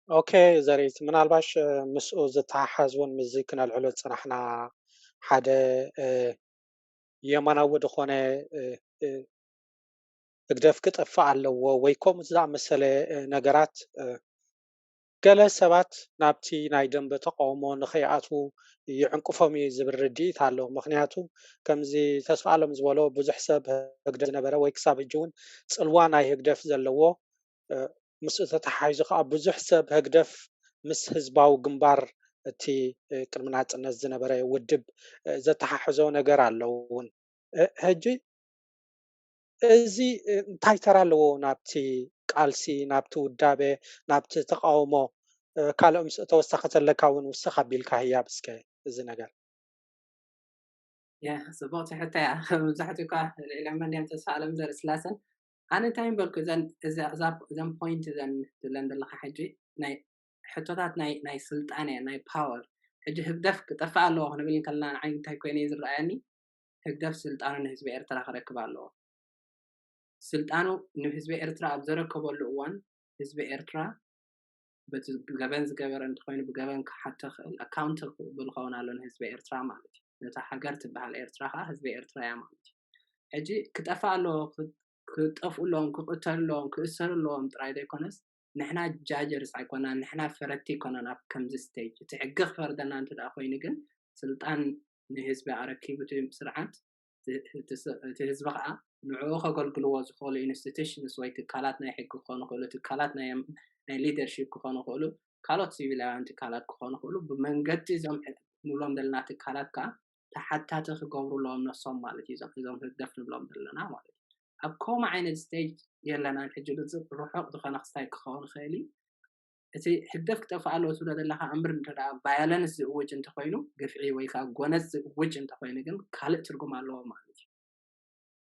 ኦኬ ዘሪት፣ ምናልባሽ ምስኡ ዝተሓሓዝ እውን ምስዚ ክነልዕሎ ዝፅናሕና ሓደ የማናዊ ዝኾነ ህግደፍ ክጠፍእ ኣለዎ ወይ ከምኡ ዝኣመሰለ ነገራት ገለ ሰባት ናብቲ ናይ ደንበ ተቃውሞ ንኸይኣትዉ ይዕንቅፎም እዩ ዝብል ርድኢት ኣሎ። ምኽንያቱ ከምዚ ተስፋ ኣለም ዝበሎ ብዙሕ ሰብ ህግደፍ ዝነበረ ወይ ክሳብ ሕጂ እውን ፅልዋ ናይ ህግደፍ ዘለዎ ምስኡ ተተሓሒዙ ከዓ ብዙሕ ሰብ ህግደፍ ምስ ህዝባዊ ግንባር እቲ ቅድሚ ናፅነት ዝነበረ ውድብ ዘተሓሕዞ ነገር ኣለውን። ሕጂ እዚ እንታይ ተራ ኣለዎ ናብቲ ቃልሲ፣ ናብቲ ውዳበ፣ ናብቲ ተቃውሞ? ካልኦም ተወሳኺ ዘለካ እውን ውስኽ ኣቢልካ ህያብ እስከ እዚ ነገር። ያ ጽቡቕቲ ሕቶ እያ። መብዛሕትኡ እኳ ልዕሊ መን እዮም ተስፋ ኣለም ዘርኢ ስላሰን ኣነ እንታይ ምበልኩ እዘን እዘን ፖይንት እዘን ትብለን ዘለካ ሕጂ ናይ ሕቶታት ናይ ናይ ስልጣን እየ ናይ ፓወር ሕጂ ህግደፍ ክጠፍእ ኣለዎ ክንብል እንከለና ንዓይ እንታይ ኮይነ እዩ ዝረኣየኒ ህግደፍ ስልጣኑ ንህዝቢ ኤርትራ ክረክብ ኣለዎ ስልጣኑ ንህዝቢ ኤርትራ ኣብ ዘረከበሉ እዋን ህዝቢ ኤርትራ በቲ ገበን ዝገበረ እንተኮይኑ ብገበን ክሓቶ ክእል ኣካውንተብል ክኸውን ኣሎ ንህዝቢ ኤርትራ ማለት እዩ ነታ ሃገር ትበሃል ኤርትራ ከዓ ህዝቢ ኤርትራ እያ ማለት እዩ ሕጂ ክጠፍእ ኣለዎ ክጠፍኡ ኣለዎም ክቅተሉ ኣለዎም ክእሰሩ ኣለዎም ጥራይ ዘይኮነስ ንሕና ጃጀርስ ኣይኮናን ንሕና ፈረድቲ ኣይኮናን ኣብ ከምዚ ስቴጅ እቲ ሕጊ ክፈርደና እንተ ኮይኑ ግን ስልጣን ንህዝቢ ኣረኪቡ እቲ ስርዓት እቲ ህዝቢ ከዓ ንዕኡ ከገልግልዎ ዝኽእሉ ኢንስቲቱሽንስ ወይ ትካላት ናይ ሕጊ ክኾኑ ይኽእሉ ትካላት ናይ ሊደርሺፕ ክኾኑ ይኽእሉ ካልኦት ሲቪላውያን ትካላት ክኾኑ ይኽእሉ ብመንገዲ እዞም ንብሎም ዘለና ትካላት ከዓ ተሓታቲ ክገብሩ ኣለዎም ነሶም ማለት እዩ እዞም ህግደፍ ንብሎም ዘለና ማለት እዩ ኣብ ከምኡ ዓይነት ስቴጅ የለናን ሕጂ ርሑቕ ዝኾነ ክስታይ ክኸውን ይኽእል እዩ እቲ ህግደፍ ክጠፍእ ኣለዎ ትብሎ ዘለካ እምብር እንተ ቫዮለንስ ዝእውጅ እንተኮይኑ ግፍዒ ወይ ከዓ ጎነፅ ዝእውጅ እንተኮይኑ ግን ካልእ ትርጉም ኣለዎ ማለት እዩ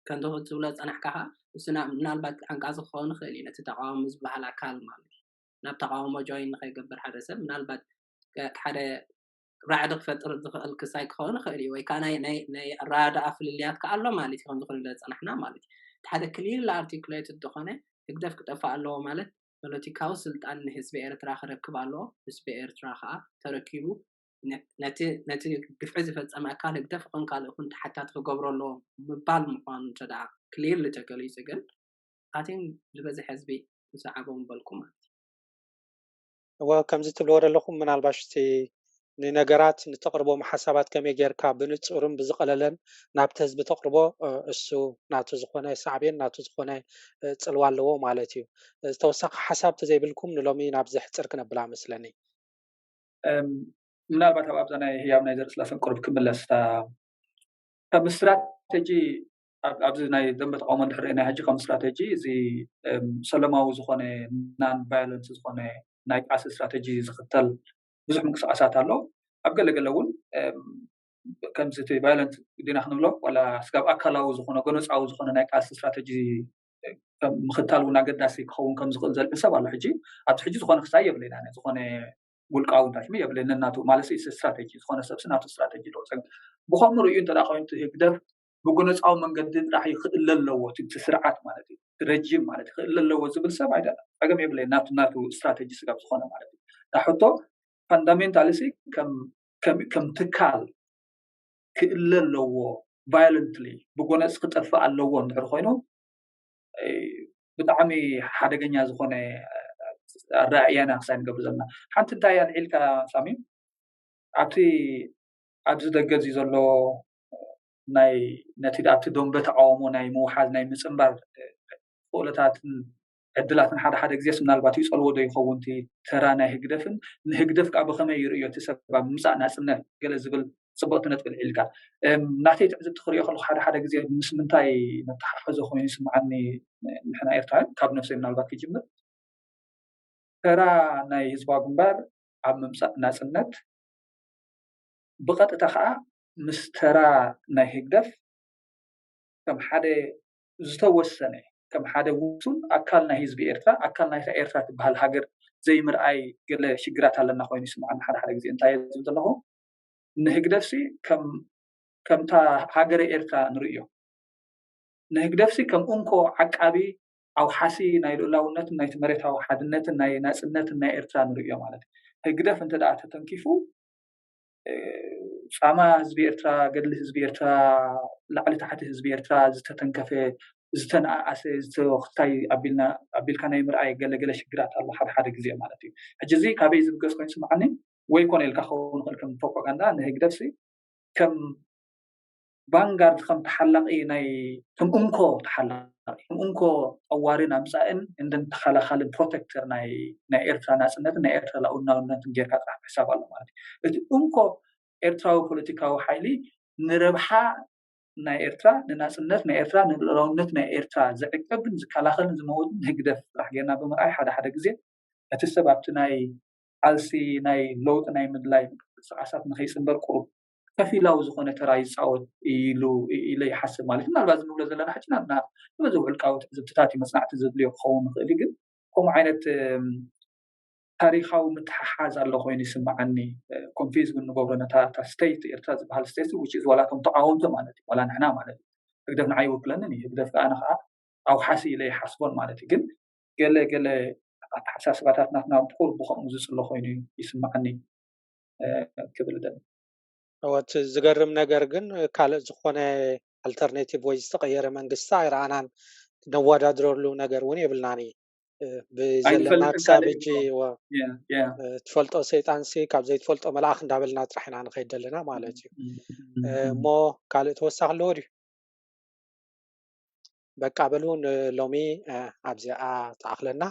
ከምዚ ክትብሎ ዝፀናሕካ ከዓ እሱ ምናልባት ዓንቃፂ ክኸውን ይኽእል እዩ ነቲ ተቃዋሚ ዝበሃል ኣካል ማለት እዩ ናብ ተቃውሞ ጆይን ንከይገብር ሓደ ሰብ ምናልባት ሓደ ራዕዲ ክፈጥር ዝኽእል ክሳይ ክኸውን ይኽእል እዩ ወይ ከዓ ናይ ኣረዳድኣ ፍልልያት ከዓ ኣሎ ማለት እዩ ከምዚ ክንብለ ዝፀናሕና ማለት እዩ እቲ ሓደ ክሊርሊ ኣርቲኩሌትድ ዝኾነ ህግደፍ ክጠፍእ ኣለዎ ማለት ፖለቲካዊ ስልጣን ንህዝቢ ኤርትራ ክረክብ ኣለዎ ህዝቢ ኤርትራ ከዓ ተረኪቡ ነቲ ግፍዒ ዝፈፀመ ኣካል ህግደፍ ይኹን ካልእ ይኹን ተሓታቲ ክገብሮ ኣለዎ ምባል ምኳኑ እንተ ክሊርሊ ተገሊፁ ግን ኣቲን ዝበዝሐ ህዝቢ ዝሰዓቦ ምበልኩ ማለት እዩ እወ ከምዚ ትብልዎ ዘለኹም ምናልባሽ እቲ ንነገራት ንተቕርቦም ሓሳባት ከመይ ጌርካ ብንጹርን ብዝቐለለን ናብቲ ህዝቢ ተቕርቦ እሱ ናቱ ዝኾነ ሳዕቤን ናቱ ዝኾነ ጽልዋ ኣለዎ ማለት እዩ። ዝተወሰኸ ሓሳብ ተዘይብልኩም ንሎሚ ናብ ዘሕጽር ክነብላ መስለኒ። ምናልባት ኣብ ኣብዛ ናይ ህያብ ናይ ዘርእስላሰን ቁሩብ ክምለስ እታ ከም ስትራቴጂ ኣብዚ ናይ ደንበ ተቃውሞ እንድሕር ርኢና ሕጂ ከም ስትራቴጂ እዚ ሰለማዊ ዝኾነ ናን ቫዮለንስ ዝኾነ ናይ ቃልሲ ስትራቴጂ ዝኽተል ብዙሕ ምንቅስቃሳት ኣሎ ኣብ ገለገለ እውን ከምዚ እቲ ቫዮለንት ዲና ክንብሎ ዋላ ስጋብ ኣካላዊ ዝኾነ ጎነፃዊ ዝኾነ ናይ ቃልሲ ስትራቴጂ ምኽታል እውን ኣገዳሲ ክኸውን ከም ዝኽእል ዘልዕል ሰብ ኣሎ ሕጂ ኣብዚ ሕጂ ዝኾነ ክሳይ የብለና ዝኾነ ውልቃዊ እንታይ ሽሙ የብለኒ ናቱ ማለት ስትራቴጂ ዝኾነ ሰብሲ ናቱ ስትራቴጂ ኣለዎ ብኸምኡ ርእዩ እንተ ኮይኑ ህግደፍ ብጎነፃዊ መንገዲ ጥራሕ ክእለ ኣለዎ እቲ ስርዓት ማለት እዩ፣ ረጅም ማለት ክእለ ኣለዎ ዝብል ሰብ ኣይደ ጸገም የብለይ። ናቱ ናቱ ስትራቴጂ ስጋብ ዝኾነ ማለት እዩ። እታ ሕቶ ፋንዳሜንታሊ ሲ ከም ከም ከም ትካል ክእለ ኣለዎ፣ ቫዮለንትሊ ብጎነፅ ክጠፍእ ኣለዎ እንድሕር ኮይኑ ብጣዕሚ ሓደገኛ ዝኾነ ኣረኣእያና ክሳይ ንገብር ዘለና። ሓንቲ እንታይ እያ ልዒልካ ሳሚ፣ ኣብቲ ኣብዚ ደገ እዚ ዘሎ ናይ ነቲ ኣብቲ ደንበ ተቃውሞ ናይ ምውሓዝ ናይ ምፅንባር ክእለታትን ዕድላትን ሓደ ሓደ ግዜስ ምናልባት ይፀልዎ ዶ ይኸውን እቲ ተራ ናይ ህግደፍን ንህግደፍ ከዓ ብኸመይ ይርእዮ እቲ ሰብ ኣብ ምምፃእ ናፅነት ገለ ዝብል ፅብቕቲ ነጥቢ ልዒልካ። ናተይ ትዕዝብቲ ክሪኦ ከለኩ ሓደ ሓደ ግዜ ምስ ምንታይ መተሓሕዞ ኮይኑ ይስምዓኒ፣ ንሕና ኤርትራውያን ካብ ነብሰይ ምናልባት ክጅምር ተራ ናይ ህዝባዊ ግንባር ኣብ ምምፃእ ናፅነት ብቐጥታ ከዓ ምስ ተራ ናይ ህግደፍ ከም ሓደ ዝተወሰነ ከም ሓደ ውሱን ኣካል ናይ ህዝቢ ኤርትራ ኣካል ናይታ ኤርትራ ትበሃል ሃገር ዘይምርኣይ ገለ ሽግራት ኣለና ኮይኑ ይስምዓኒ ሓደ ሓደ ግዜ እንታይ ዝብል ዘለኹ ንህግደፍሲ ከም ከምታ ሃገረ ኤርትራ ንርእዮ ንህግደፍሲ ከም እንኮ ዓቃቢ ኣውሓሲ ናይ ልኡላውነትን ናይቲ መሬታዊ ሓድነትን ናይ ናፅነትን ናይ ኤርትራ ንርእዮ ማለት እዩ። ህግደፍ እንተ ደኣ ተተንኪፉ ፃማ ህዝቢ ኤርትራ ገድሊ ህዝቢ ኤርትራ ላዕሊ ታሕቲ ህዝቢ ኤርትራ ዝተተንከፈ ዝተነኣኣሰ ዝተወክታይ ኣቢልካ ናይ ምርኣይ ገለገለ ሽግራት ኣሎ ሓደ ሓደ ግዜ ማለት እዩ። ሕጂ እዚ ካበይ ዝብገስ ኮይኑ ስምዓኒ ወይ ኮነ ኢልካ ክኸውን ይኽእል ከም ፕሮፓጋንዳ ንህግደፍሲ ከም ቫንጋርድ ከም ተሓላቂ ናይ ከም እንኮ ተሓላቂ ከም እንኮ ጠዋርን ኣምፃእን እንደን ተኸላኻልን ፕሮቴክተር ናይ ናይ ኤርትራ ናፅነትን ናይ ኤርትራ ላኡናውነትን ጌርካ ጥራሕ ምሕሳብ ኣሎ ማለት እዩ። እቲ እንኮ ኤርትራዊ ፖለቲካዊ ሓይሊ ንረብሓ ናይ ኤርትራ ንናፅነት ናይ ኤርትራ ንልኡላውነት ናይ ኤርትራ ዝዕቅብን ዝከላኸልን ዝመውትን ህግደፍ ጥራሕ ጌርና ብምርኣይ ሓደ ሓደ ግዜ እቲ ሰብ ኣብቲ ናይ ቃልሲ ናይ ለውጢ ናይ ምድላይ ምንቅስቃሳት ንከይፅንበር ቁሩብ ከፊላዊ ዝኾነ ተራ ይፃወት ኢሉ ኢለ ይሓስብ ማለት እዩ። ምናልባት እዚ ንብሎ ዘለና ሕጂ ናትና ዝበዝሑ ውልቃዊ ትዕዝብትታት እዩ መፅናዕቲ ዘድልዮ ክኸውን ይኽእል እዩ ግን ከምኡ ዓይነት ታሪካዊ ምትሓሓዝ ኣሎ ኮይኑ ይስምዓኒ። ኮንፊዝ እውን ንገብሮ ነታ ስቴት ኤርትራ ዝበሃል ስቴት ውጭ ዋላ እቶም ተቃወምቲ ማለት እዩ ዋላ ንሕና ማለት እዩ ህግደፍ ንዓይ ይውክለንን እዩ ህግደፍ ከዓ ንከዓ ኣውሓሲ ኢለ ይሓስቦን ማለት እዩ ግን ገለ ገለ ኣተሓሳስባታት ናትና ብቁር ብከምኡ ዝፅሎ ኮይኑ ይስምዓኒ ክብል ደል እቲ ዝገርም ነገር ግን ካልእ ዝኾነ ኣልተርኔቲቭ ወይ ዝተቀየረ መንግስቲ ኣይረኣናን። ነዋዳድረሉ ነገር እውን የብልናን እዩ። ብዘለና ክሳብ እጂ ትፈልጦ ሰይጣንሲ ካብ ዘይትፈልጦ መልኣኽ እንዳበልና ጥራሕ ኢና ንኸይድ ዘለና ማለት እዩ። እሞ ካልእ ተወሳኺ ኣለዎ ድዩ? በቃ በሉ ንሎሚ ኣብዚኣ ተኣኽለና።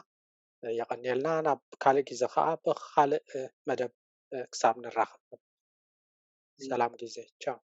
የቐንየልና። ናብ ካልእ ግዜ ከዓ ብካልእ መደብ ክሳብ ንራኸብ ሰላም ግዜ ቻው።